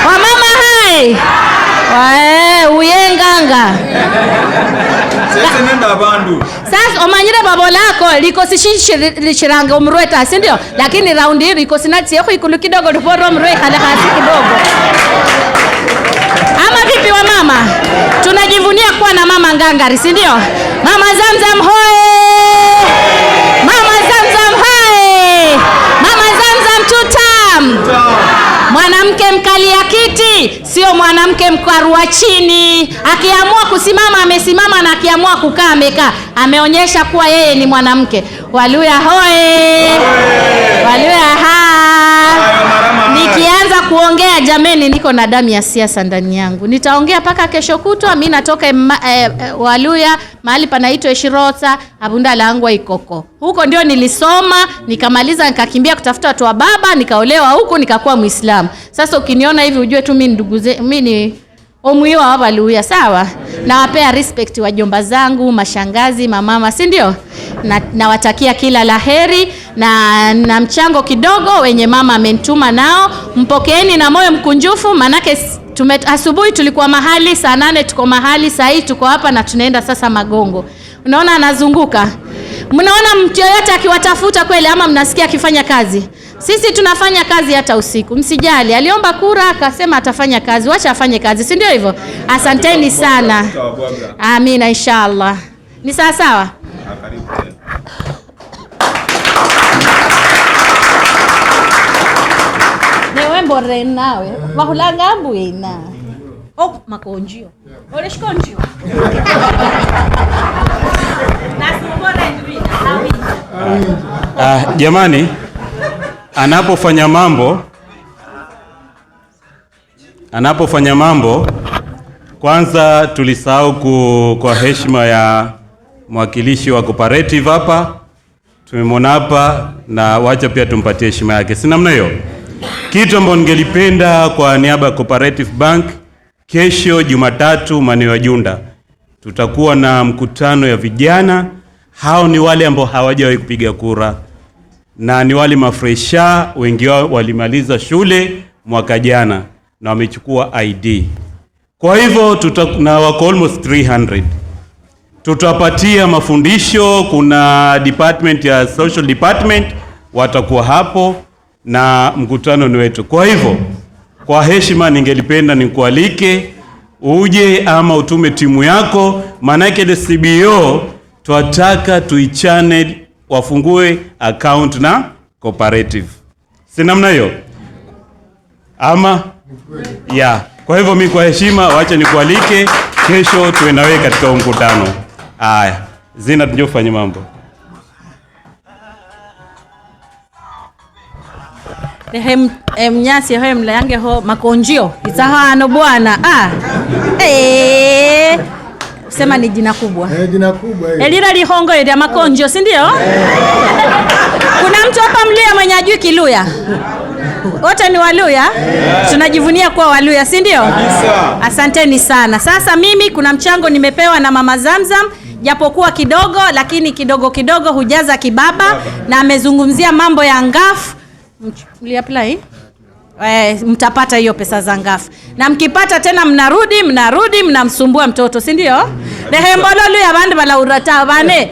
Wamama hai. Wae uyenganga. Sasa nenda bandu. Sasa omanyire babo lako likosishishiranga umrweta, si ndio? Lakini raundi hii likosinati yako ikulu kidogo liporo mrwe khala hasi kidogo. Ama vipi wa mama? Tunajivunia kuwa na mama ngangari, si ndio? Mama Zamzam hoe! Mama Zamzam hai! Mama Zamzam tutam! Mwanamke mkalia kiti sio mwanamke mkarua chini. Akiamua kusimama amesimama, na akiamua kukaa amekaa. Ameonyesha kuwa yeye ni mwanamke. Waluya hoe! Waluya ha! Nikianza kuongea jameni, niko na damu ya siasa ndani yangu. Nitaongea paka kesho kutwa. Mimi natoka Waluya, mahali panaitwa Eshirota, Abunda Langwa Ikoko. Huko ndio nilisoma, nikamaliza nikakimbia kutafuta watu wa baba, nikaolewa huko nikakuwa Muislamu. Sasa ukiniona hivi ujue tu mimi ndugu mimi ni omuiwa wa Waluya, sawa? Nawapea respect wajomba zangu, mashangazi, mamama, si ndio? Nawatakia kila laheri na mchango kidogo wenye mama amenituma nao. Mpokeeni na moyo mkunjufu, manake asubuhi tulikuwa mahali, saa 8 tuko mahali, saa hii tuko hapa na tunaenda sasa Magongo. Unaona anazunguka. Mnaona mtu yoyote akiwatafuta kweli ama mnasikia akifanya kazi? Sisi tunafanya kazi hata usiku. Msijali. Aliomba kura akasema atafanya kazi. Wacha afanye kazi, si ndio hivyo? Asanteni sana. Amina inshallah. Ni sawa sawa? Newe mbore nawe bahulanga mbwina. Oh, makonjio. Oleshikonjio. Nasumbora ndwina. Jamani, anapofanya mambo kwanza tulisahau kwa heshima ya mwakilishi wa cooperative hapa, tumemwona hapa na wacha pia tumpatie heshima yake, si namna hiyo? Kitu ambacho ningelipenda kwa niaba ya Cooperative Bank, kesho Jumatatu maeneo ya Junda tutakuwa na mkutano ya vijana. Hao ni wale ambao hawajawahi kupiga kura na ni wale mafresha, wengi wao walimaliza shule mwaka jana na wamechukua ID. Kwa hivyo na wako almost 300. Tutapatia mafundisho, kuna department ya social department watakuwa hapo na mkutano ni wetu. Kwa hivyo kwa heshima ningelipenda nikualike uje ama utume timu yako, maanake ile CBO twataka tuichane, wafungue account na cooperative, si namna hiyo ama ya? Kwa hivyo mimi kwa heshima wacha nikualike kesho tuwe na wewe katika mkutano. Haya, Zina, tujofanye mambo. Hem mnyasi hem lange ho makonjio itahano bwana. Sema ni jina kubwa. Jina kubwa hiyo. Elira lihongo ya makonjio, si ndio? Kuna mtu hapa Mluya mwenye ajui Kiluya? Wote ni Waluya? Yeah. Tunajivunia kuwa Waluya, si ndio? Asanteni sana. Sasa mimi kuna mchango nimepewa na Mama Zamzam, japokuwa kidogo lakini kidogo kidogo hujaza kibaba, na amezungumzia mambo ya ngafu. Mliapply? Mtapata hiyo pesa za ngafu. Na mkipata tena mnarudi mnamsumbua mtoto, si ndio? Nehembolo luya bandu bala urata bane.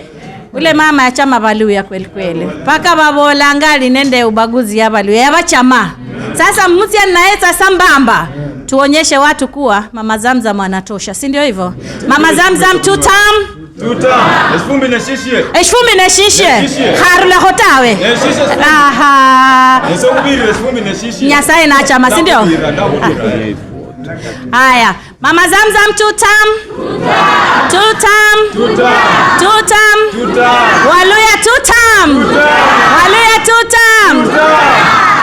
Ule mama ya chama baluya kweli kweli. Paka babola ngali nende ubaguzi ya baluya ya bachama. Sasa mtia naeta sambamba. Tuonyeshe watu kuwa Mama Zamzam anatosha, si ndio hivyo? Mama Zamzam tutam. Tutam. Eshfumbi na shishie. Eshfumbi na shishie. Harula hotawe. Aha. Nyasaye na chama, si ndio? Haya, Mama Zamzam tutam. Tutam. Tutam. Tutam. Waluya tutam. Waluya tutam.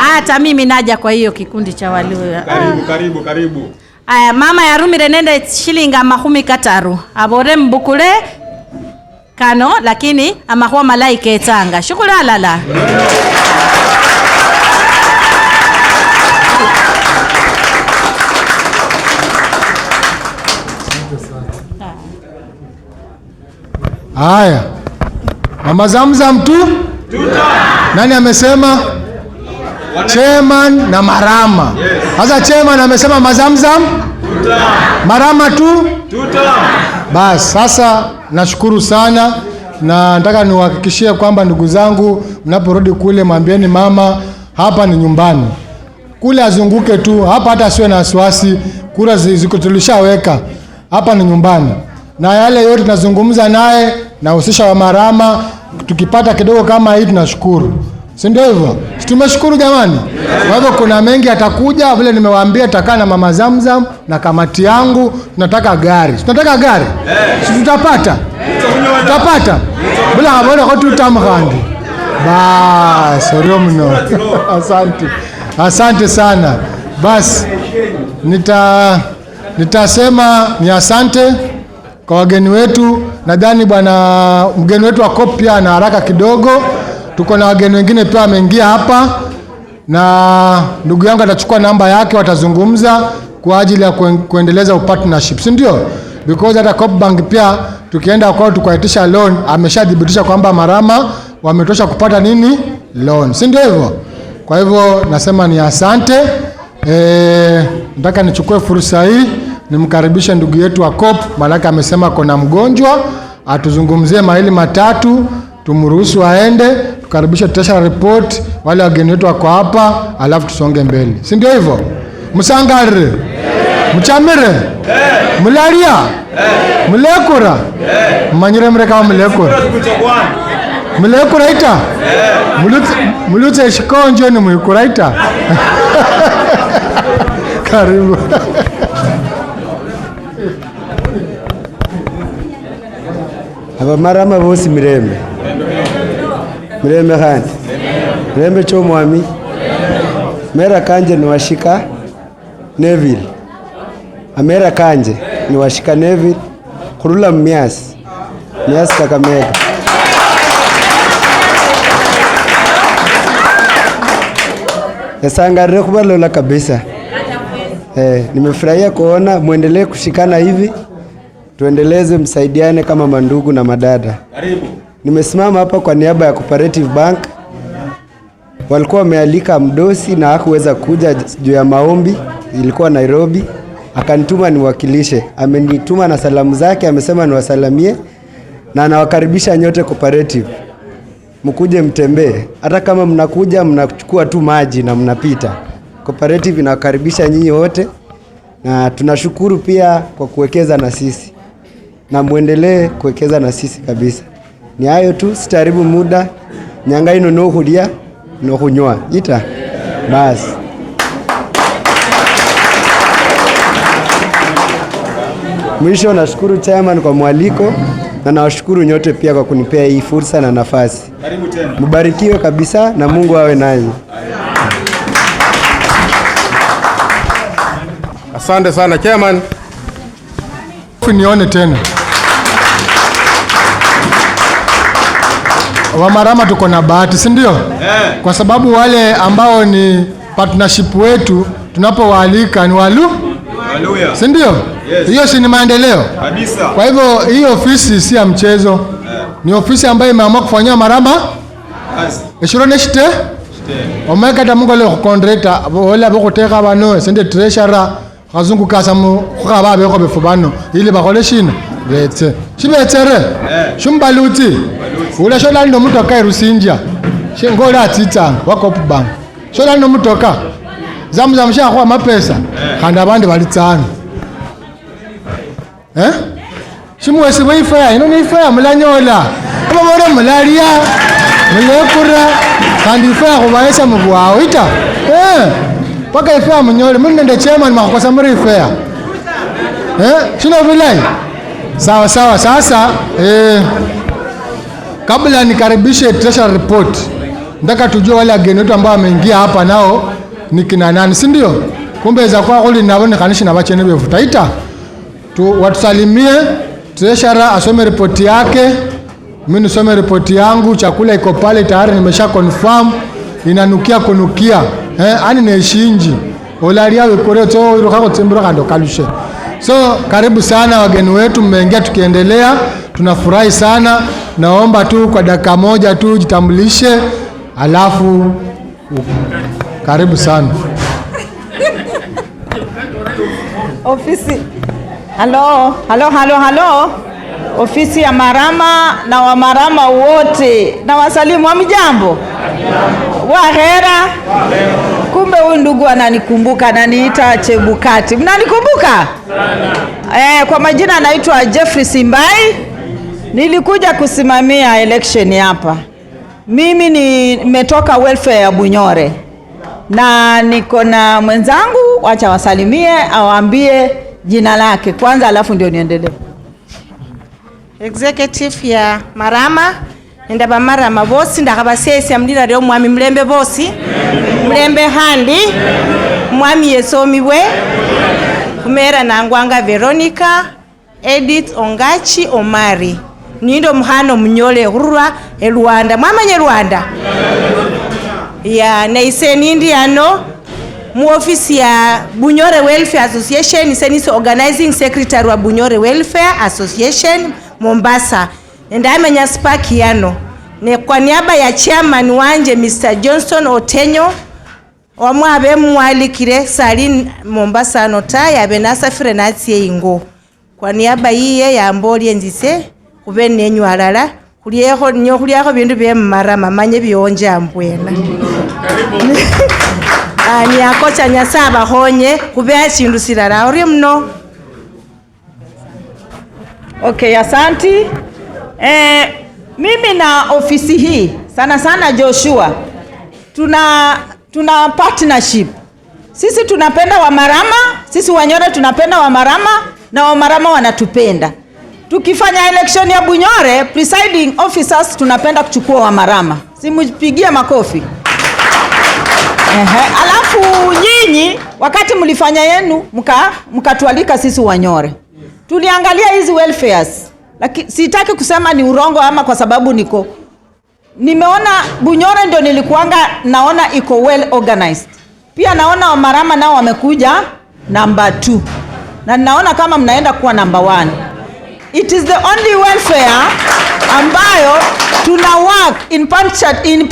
Hata mimi naja kwa hiyo kikundi cha Waluya. Karibu, karibu, karibu. Aya, mama ya rumire nende shilingi 50 abore mbukule kano, lakini amahuwa malaika etanga. Shukrani lala. Haya, Mama Zamzam tu. Nani amesema? Chairman na Marama. Sasa chairman amesema Mazamzam Marama tu. Bas, sasa nashukuru sana na nataka niwahakikishie kwamba ndugu zangu, mnaporudi kule mwambieni mama hapa ni nyumbani. Kule azunguke tu, hapa hata asiwe na wasiwasi, kura ziko tulishaweka. Hapa ni nyumbani. Na yale yote tunazungumza naye nahusisha wa Marama, tukipata kidogo kama hii tunashukuru. Si ndio hivyo? Si tumeshukuru jamani? Kwa hivyo kuna mengi atakuja, vile nimewaambia tutakaa na Mama Zamzam na kamati yangu, tunataka gari. Tunataka gari? Si tutapata? Tutapata? Bila habari kwa tutamkhandi. Bas, mno. Asante. Asante sana. Bas, nitasema ni asante kwa wageni wetu. Nadhani bwana mgeni wetu wa COP pia ana haraka kidogo. Tuko na wageni wengine pia wameingia hapa, na ndugu yangu atachukua namba yake, watazungumza kwa ajili ya kuendeleza partnership, si ndio? Because hata COP Bank pia tukienda kwao tukaitisha loan, ameshadhibitisha kwamba Marama wametosha kupata nini loan, si ndio hivyo? Kwa hivyo nasema ni asante. Nataka nichukue fursa hii nimkaribishe ndugu yetu wa COP, maana amesema kuna mgonjwa, atuzungumzie maili matatu, tumruhusu aende, tukaribishe treasury report, wale wageni wetu wako hapa, alafu tusonge mbele. Si ndio hivyo? Msangare. Mchamire. Mularia. Mlekura. Manyire mre kama mlekura. Mulekuraita? Mulutse shikonjo ni muikuraita. Karibu. Abamarama bosi mirembe. Mirembe khandi. Mirembe cho mwami. Mera kanje ni washika Neville. Amera kanje ni washika Neville khurula Mias. Mias Kakamega. Esangarire khubalola kabisa. Nimefurahia kuona muendelee kushikana hivi. Tuendeleze, msaidiane kama mandugu na madada. Karibu. Nimesimama hapa kwa niaba ya Cooperative Bank. Walikuwa wamealika mdosi na hakuweza kuja juu ya maombi, ilikuwa Nairobi. Akanituma niwakilishe. Amenituma na salamu zake, amesema niwasalamie na anawakaribisha nyote Cooperative. Mkuje mtembee. Hata kama mnakuja mnachukua tu maji na mnapita. Cooperative inawakaribisha nyinyi wote na tunashukuru pia kwa kuwekeza na sisi. Na muendelee kuwekeza na sisi kabisa. Ni hayo tu, sitaharibu muda. Nyanga ino no hulia no hunywa. Ita. Basi. Mwisho nashukuru chairman kwa mwaliko na nawashukuru nyote pia kwa kunipea hii fursa na nafasi. Karibu tena. Mbarikiwe kabisa na Mungu awe nanyi. Asante sana chairman. Nione tena. Wamarama tuko na bahati, si ndio? Kwa sababu wale ambao ni partnership wetu tunapowaalika ni Walu? Haleluya. Si ndio? Yes. Hiyo si ni maendeleo? Kabisa. Kwa hivyo hii ofisi si ya mchezo. Ni ofisi ambayo imeamua kufanyia Marama Kazi. Eshirone shite? Omeka ta mungu le kondreta wala bokuteka bano sende treasurer khazungu kasa mu khaba be ko befubano ili bakhole shina betse shibetsere shumbaluti ula shola ndo mutoka irusinja shengola atitsanga wa Coop Bank shola ndo mutoka zamu shakhwa mapesa khandi abandi balitsana shimwesi bwifaya ino nifaya mulanyola ababore mulalia mulekura kandi ifaya khubaesa mubwao ita paka ifaya munyole muli nende chairman makhokosa muri ifaya shino bilai sawa sawa. Sasa kabla nikaribishe treasury report, nataka tujue wale wageni wetu ambao wameingia hapa nao ni kina nani, si ndio? Kumbe za kwa kuli nabo ni kanishi na bachene befu taita tu watusalimie. Treasurer asome ripoti yake, mimi nisome ripoti yangu. Chakula iko pale tayari, nimesha confirm inanukia kunukia ani neshinji olaria wekore to iruka tsembura kando kalushe. So karibu sana wageni wetu, mmeingia tukiendelea, tunafurahi sana. Naomba tu kwa dakika moja tu jitambulishe, alafu karibu sana. Ofisi. Halo, halo, halo, halo. Ofisi ya Marama na Wamarama wote na wasalimu, hamjambo? Wahera. Kumbe huyu ndugu ananikumbuka, ananiita Chebukati. Mnanikumbuka? Kwa majina anaitwa Jeffrey Simbai. Nilikuja kusimamia election hapa. Mimi nimetoka welfare ya Bunyore. Na niko na mwenzangu, wacha wasalimie, awaambie jina lake kwanza alafu ndio niendelee. Executive ya Marama ndaba Marama bosi ndakabasesi amlira leo mwami mlembe bosi mlembe handi mwami yesomibwe kumera nangwanga Veronica Edith Ongachi Omari nindo muhano munyole rurwa e Rwanda mwamanye Rwanda ya naise nindi ano mu ofisi ya Bunyore Welfare Association isenisi organizing secretary wa Bunyore Welfare Association Mombasa ndamenya spark yano ne kwa niaba ya chairman wanje Mr. Johnson Otenyo wamwabe mwalikire sali Mombasa nota yabe nasafire natsie ingo kwa niaba yiye yambolye nzise kube nenyu alala kulyeho nyo kulyako bindu bye Marama manye bionja mbwena. Ani akocha nyasaba honye kubea chindu silala ori mno. Okay, asanti. Mimi na ofisi hii sana sana Joshua tuna partnership. Sisi tunapenda Wamarama, sisi Wanyore tunapenda Wamarama na Wamarama wanatupenda. Tukifanya election ya Bunyore, presiding officers tunapenda kuchukua Wamarama. Simupigie makofi. Ehe, alafu nyinyi wakati mlifanya yenu mkatualika sisi Wanyore. Tuliangalia hizi welfares. Lakini sitaki kusema ni urongo ama kwa sababu niko nimeona Bunyore ndio nilikuanga naona iko well organized. Pia naona Wamarama nao wamekuja number 2. Na naona kama mnaenda kuwa number 1. It is the only welfare ambayo tuna work in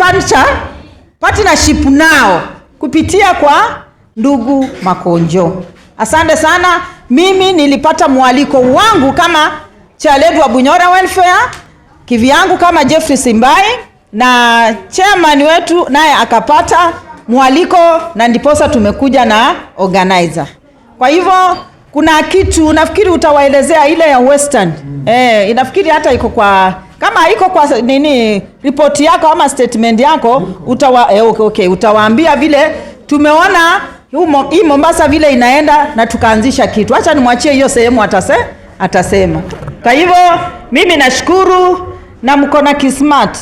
partnership nao kupitia kwa ndugu Makonjo. Asante sana. Mimi nilipata mwaliko wangu kama chairlady wa Bunyore Welfare, kivyangu kama Jeffrey Simbai, na chairman wetu naye akapata mwaliko, na ndiposa tumekuja na organizer. Kwa hivyo kuna kitu nafikiri utawaelezea ile ya Western. Inafikiri hata iko kwa kama iko kwa nini report yako ama statement yako utawaambia vile tumeona hii Mombasa vile inaenda na tukaanzisha kitu. Acha nimwachie hiyo sehemu atasema. Kwa hivyo mimi nashukuru na mko na kismat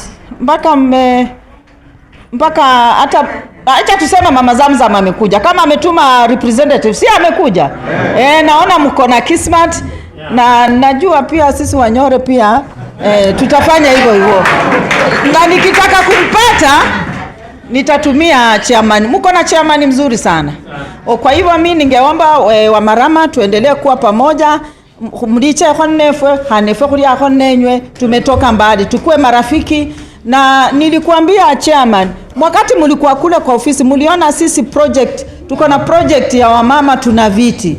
mpaka hata acha tuseme Mama Zamzam amekuja. Kama ametuma representative, si amekuja? Yeah. Naona mko na kismat, yeah. Na najua pia sisi Wanyore pia tutafanya hivyo hivyo. Na nikitaka kumpata nitatumia chairman. Mko na chairman mzuri sana. Kwa hivyo mimi ningeomba Wamarama tuendelee kuwa pamoja. Mliche honefwe, hanefwe kulia honenywe, tumetoka mbali, tukue marafiki. Na nilikuambia chairman, wakati mlikuwa kule kwa ofisi mliona sisi project, tuko na project ya wamama tuna viti.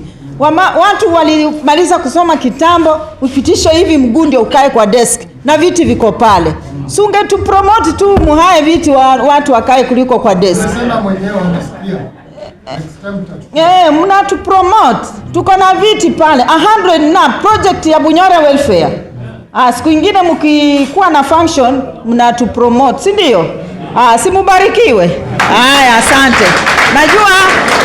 Watu walimaliza kusoma kitambo, upitishe hivi mguu ndio ukae kwa desk na viti viko pale. Sunge tu promote tu muhae viti watu wakae kuliko kwa desk. Unasema mwenyewe unasikia. Mna tu promote. Tuko na viti pale 100 na project ya Bunyore Welfare. Siku ingine mkikuwa na function mna tu promote, si ndio? Si mubarikiwe. Haya, asante. Najua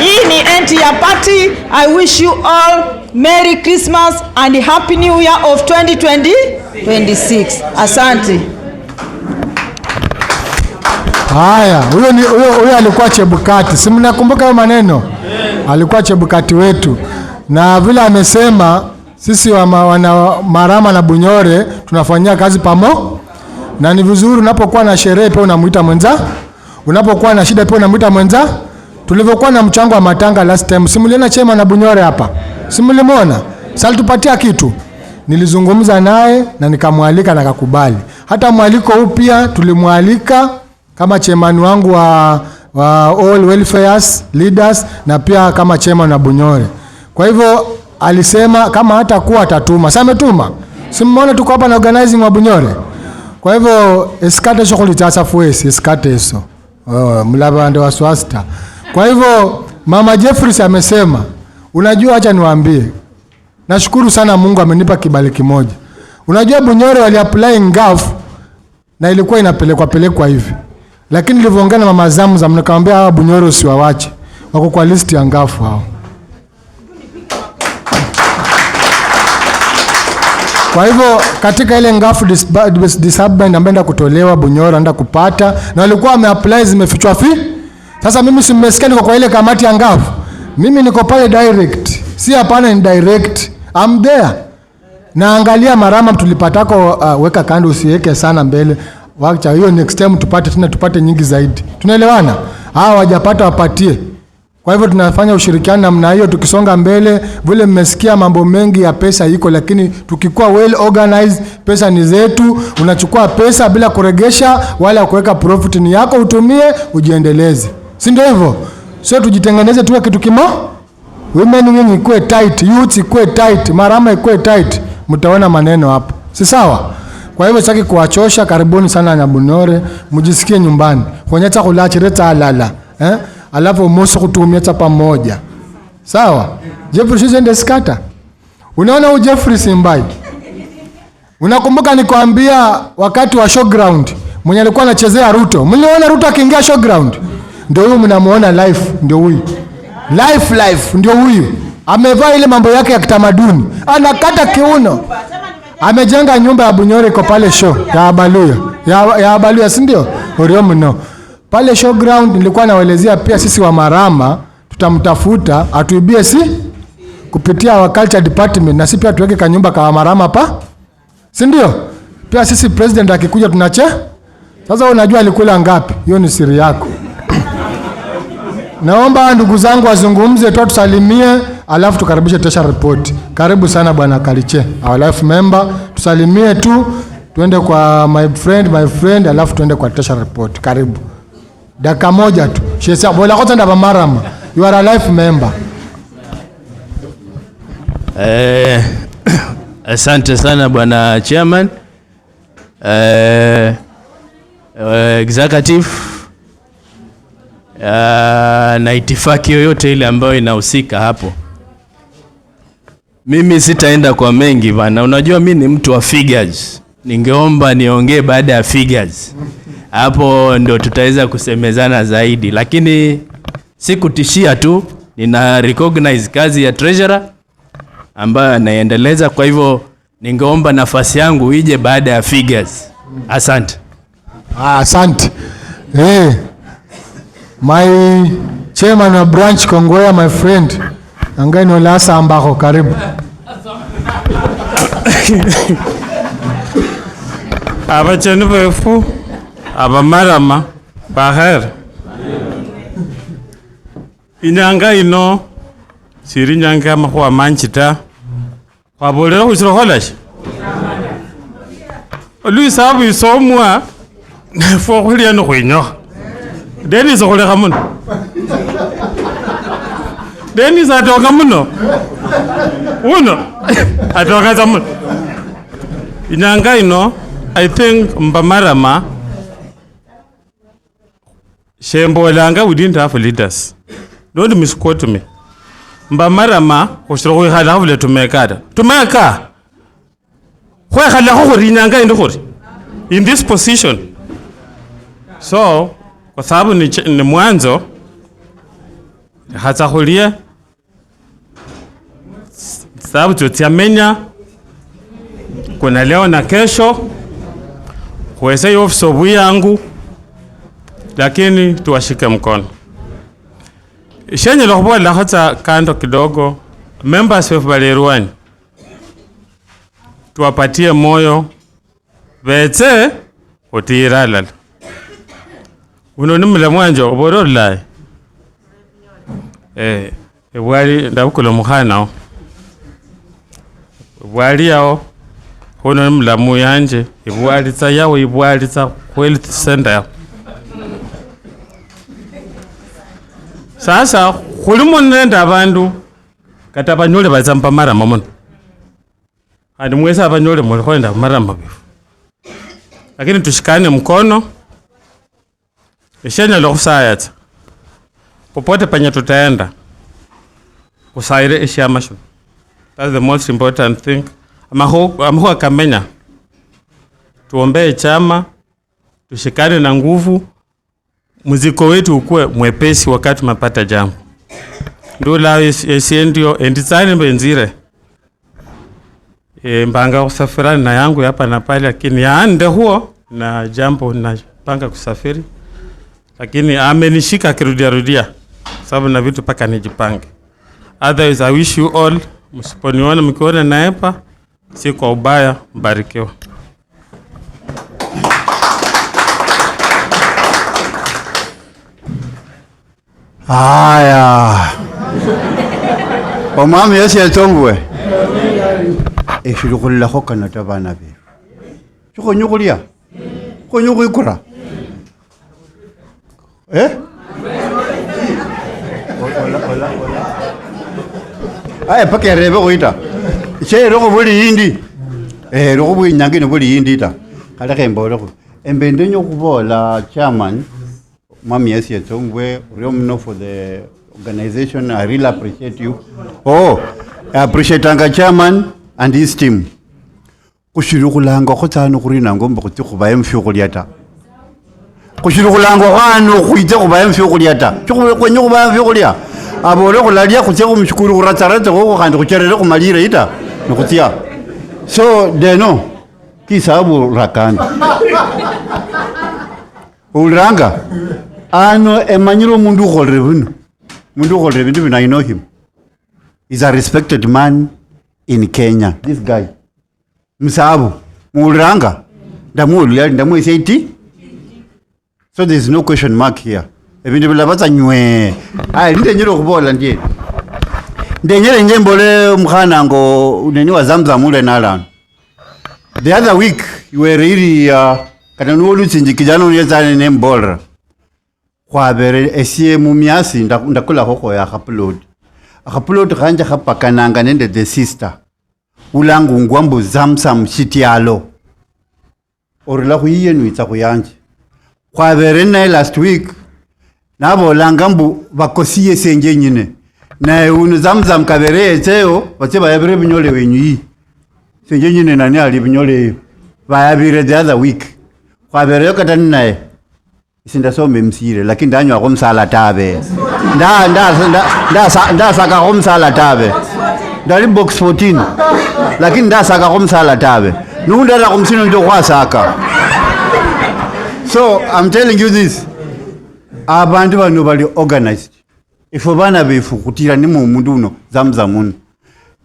hii ni end ya party. I wish you all Merry Christmas and Happy New Year of 2026. Asante. Haya, huyo alikuwa Chebukati. Si mnakumbuka hayo maneno? Alikuwa Chebukati wetu. Na vile amesema sisi wana Marama na Bunyore tunafanyia kazi pamoja. Na ni vizuri unapokuwa na sherehe pia unamuita mwenza. Unapokuwa na shida pia unamuita mwenza. Tulivyokuwa na mchango wa matanga last time, si mliona Chema na Bunyore hapa? Si mlimuona? Sasa alitupatia kitu. Nilizungumza naye na nikamwalika na akakubali. Hata mwaliko huu pia tulimwalika kama chairman wangu wa all welfares leaders na pia kama chairman wa Bunyore. Kwa hivyo alisema kama hata kuwa atatuma. Sasa ametuma. Si mmeona tuko hapa na organizing wa Bunyore. Kwa hivyo esikate shughuli za safuesi, esikate eso. Mlaba ndio waswasta. Kwa hivyo Mama Jeffries amesema, unajua acha niwaambie. Nashukuru sana Mungu amenipa kibali kimoja. Unajua Bunyore wali apply ngafu na ilikuwa inapelekwa hivi. Lakini nilivyoongea na Mama Zamzam nikamwambia hawa Bunyore usiwawache. Wako kwa list ya ngafu hao. Kwa hivyo katika ile ngafu disbursement ambayo enda kutolewa Bunyore enda kupata na walikuwa wameapply zimefichwa fi. Sasa mimi si mmesikia niko kwa ile kamati ya ngafu. Mimi niko pale direct. Si hapana ni direct. I'm there. Naangalia Marama tulipatako, weka kando usiweke sana mbele. Wacha hiyo next time tupate tena, tupate nyingi zaidi. Tunaelewana? Hawa hawajapata wapatie. Kwa hivyo tunafanya ushirikiano namna hiyo tukisonga mbele. Vile mmesikia mambo mengi ya pesa iko, lakini tukikuwa well organized, pesa ni zetu. Unachukua pesa bila kuregesha wala kuweka profit, ni yako utumie ujiendeleze. Si ndio hivyo? Sio tujitengeneze tuwe kitu kimo. Women wing ikuwe tight, youth ikuwe tight, Marama ikuwe tight. Mtaona maneno hapo. Si sawa? Kwa hivyo sitaki kuwachosha, karibuni sana na Bunyore, mjisikie nyumbani. Kuonyesha kulachireta alala. Alafu moso kutumia pamoja. Sawa? Jeffrey Shuze skata. Unaona huyu Jeffrey Simbai? Unakumbuka nikwambia wakati wa showground mwenye alikuwa anachezea Ruto, mliona Ruto akiingia showground? Ndio huyu mnamuona live, ndio huyu live live, ndio huyu amevaa ile mambo yake ya kitamaduni, anakata kiuno, amejenga nyumba ya Bunyore iko pale show ya Abaluya ya Abaluya, si ndio? Orio mno pale showground. Nilikuwa nawaelezea pia sisi wa Marama tutamtafuta atuibie si kupitia wa culture department, na si pia tuweke kanyumba ka Marama pa, si ndio? Pia sisi president akikuja tunache. Sasa unajua alikula ngapi? Hiyo ni siri yako. Naomba ndugu zangu wazungumze tu, tusalimie, alafu tukaribishe tesha report. Karibu sana bwana Kaliche, our life member, tusalimie tu, tuende kwa my friend, alafu tuende kwa tesha report. Karibu. Dakika moja tu. Shesa bola kwanza ndaba Marama. You are a life member. Asante sana bwana chairman. Executive na itifaki yoyote ile ambayo inahusika hapo. Mimi sitaenda kwa mengi bana. Unajua mimi ni mtu wa figures. Ningeomba niongee baada ya figures. Hapo ndio tutaweza kusemezana zaidi. Lakini sikutishia tu, nina recognize kazi ya treasurer ambayo anaendeleza. Kwa hivyo ningeomba nafasi yangu ije baada ya figures. Asante. Asante. Hey, my chairman wa branch Kongowea, my friend. Angeno lasa ambako karibu. Abacheni befu abamarama baher. Inyanga ino siri nyanga amakhuwa manji ta. Khwabolera khushira kholashi. Oluisabu isomwa nefwe khulya nikhwinyokha. Dennis khulekha muno. Dennis atoka muno. Uno atoka sa muno. Inyanga ino I think Mbamarama Shembolanga we didn't have leaders. Don't misquote me. Mbamarama khushira khwikhala khavule tumeka ta. Tumeka. Khwekhala khuri inyanga indi khuri. In this position. So kwa sababu ni mwanzo hatsa khulia sababu tutiamenya kuna leo na kesho kuweza ofisi yangu, lakini tuwashike mkono. Shenye lokhobola hatsa kando kidogo members of Balerwani tuwapatie moyo betse kutiralala. Uno ni mula mwanje oborolaye. Ebwali ndabukula mukhana ebwali yao uno ni mulamu yanje ebwali tsa yawo ebwali tsa health center. Sasa khulimo nende abandu kata banyole batsa marama muno. Kandi mwese abanyole mulikhwenda marama bifu. Lakini tushikane mkono. Ishenya lokhusaya tsa. Popote panya tutaenda kusaire ishama sho. That's the most important thing. Amaho kamenya. Tuombee chama, tushikane na nguvu, muziko wetu ukue mwepesi wakati mapata jambo. Ndula esiendio enditsane mbenzire. Mbanga kusafiri na yangu hapa na pale, lakini yaande huo na jambo na panga kusafiri. Lakini amenishika akirudia rudia sababu na vitu paka nijipange. Otherwise I wish you all, msiponiona mkiona naepa si kwa ubaya, mbarikiwa. Haya. Omwami Yesu yatongwe. Eshilukhulla khokana ta bana befu. Shikhonya khulya. Khonya khwikura. Eh? Ola ola ola. Aya paka rebe khoita. Che rokho buli yindi. Rokho buli nyangi no buli yindi ta. Kale khembolekho. Embende nyo khubola chairman Mwami Yesu yatongwe Uriomno for the organization. I really appreciate you. Oh, I appreciate Anga chairman and his team. Khushili khulangakho tsano khurinango mbu khutse khubaye mufyokhulia ta. Khushili khulangwa khano khwitse khubaye mufyokhulia ta. Khwenye khubaya mufyokhulia. Abole khulalia khutse khumushukuru khuratsaratsakho khandi khucherere khumalire ita nikhutsia. So deno kisabu rakana. Uliranga ano emanyire omundu ukholere bino. Mundu ukholere bindu bino, I know him. He's a respected man in Kenya. This guy. Msabu. Muuliranga. Ndamuulira ndamuwesa iti. So there is no question mark here. Ebindu bilabatsa nywe. Ayi ndenyere okhubola ndiye. Ndenyere nje mbole umukhana ngo nini wa Zamzam ule nalano. The other week you were really kata nuwo lutsinji kijana uniyetsane nembolera. Khwabere esie mumiasi ndakula khokho ya khapload. Khapload khanje khapakananga nende the sister. Ulangungwa mbu Zamzam shitialo. Orila khuyiye nwitsa khuyanje. Khwabere naye last week nabolanga mbu bakosiye senje nyine. Naye uno Zamzam kabere yetseyo batse bayabire binyole wenyu yi. Senje nyine nani ali binyole eyo. Bayabire the other week. Khwabereyo kata naye. Sindasome msire lakini ndanywa khumsala tabe. Nda nda nda ndasaka khumsala tabe. Ndali box 14. Lakini ndasaka khumsala tabe. Nundera khumsino ndio khwasaka. So I'm telling you this. Abantu bano bali organized. Ifo bana befu kutira ni mundu uno Zamzam uno.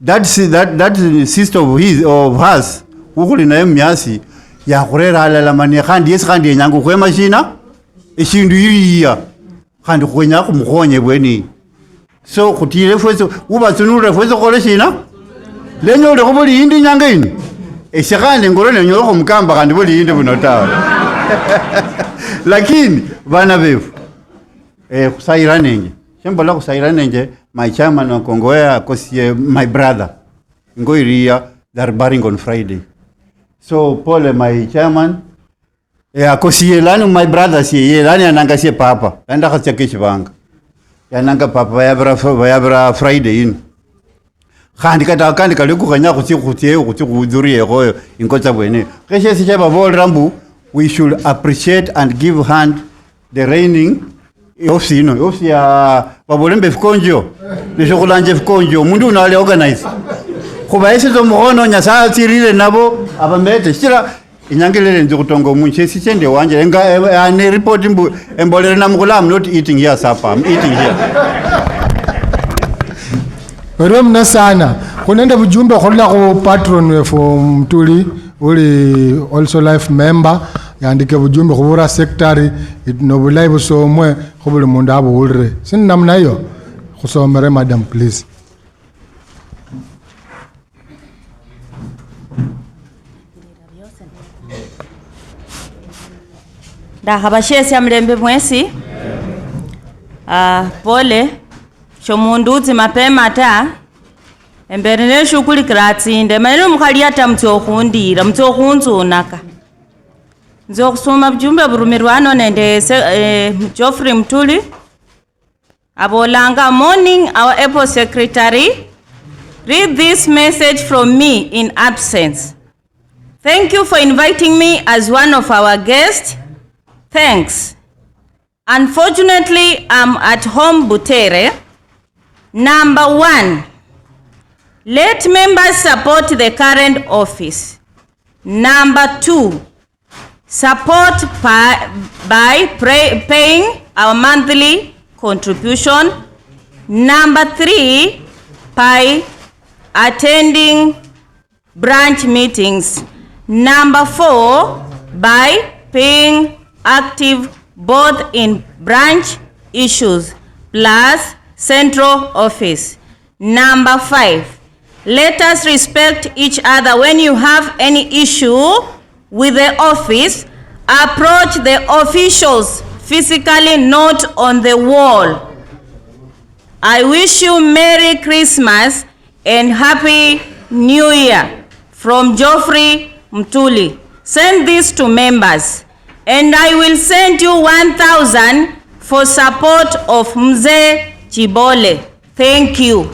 That sister of his of hers ukhuli naye myasi yakhurera alala mani khandi yesi khandi yenyanga khwema shina eshindu iriya khandi khwenya khumukhonye bweni. So khutire fwesi ubatsunure fwesi khole shina lenyole khubuli yindi nyanga ino ese khandi ngoro nenyole khumukamba khandi buli yindi buno tawe. Lakini bana befu khusayiranenje shembola khusayiranenje my chairman wa Kongowea kosie my brother ngoiriya they're burying on Friday. So pole my chairman akosie lani my brother sie lani ananga sie papa enda khatsia keshibanga yananga papa yabra Friday ino khandi kata kandi kali kukhanya khutsi khutsie khutsi khudhurie khoyo inkotsa bwene kheshesi shababolera mbu we should appreciate and give hand the reigning office ino office ya babolembe fikonjo neshokhulanje fikonjo mundu uno ali organize khubayeseza mukhono nyasaye atsirire nabo abamete shira inyangelele nzi khutonga omundu shesi shende wanje enga ane report mbu embolere namukhula I'm not eating here supper, I'm eating here. Orio mna sana khunende bujumbe khurula khu patron wefu Mtuli uli also life member yandike bujumbe khubura secretary nobulayi busomwe khubuli mundu abuwulire sini namna hiyo khusomere madam please. Ndakhabashesya mulembe mwesi. Pole shomundu utsi mapema ta embere neshukulikira tsinde manene omukhali ata mutsa okhundira mutsa okhunzunaka nza okhusoma bujumbe burumirwa ano nende Geoffrey Mtuli abolanga morning our Apple secretary read this message from me in absence. Thank you for inviting me as one of our guests. Thanks. Unfortunately, I'm at home Butere. Number 1, let members support the current office. Number 2, support by paying our monthly contribution. Number 3, by attending branch meetings. Number 4, by being active both in branch issues plus central office. Number 5, let us respect each other. When you have any issue with the office, approach the officials physically, not on the wall. I wish you Merry Christmas and Happy New Year from Geoffrey Mtuli. Send this to members, and I will send you 1,000 for support of Mzee Chibole. Thank you.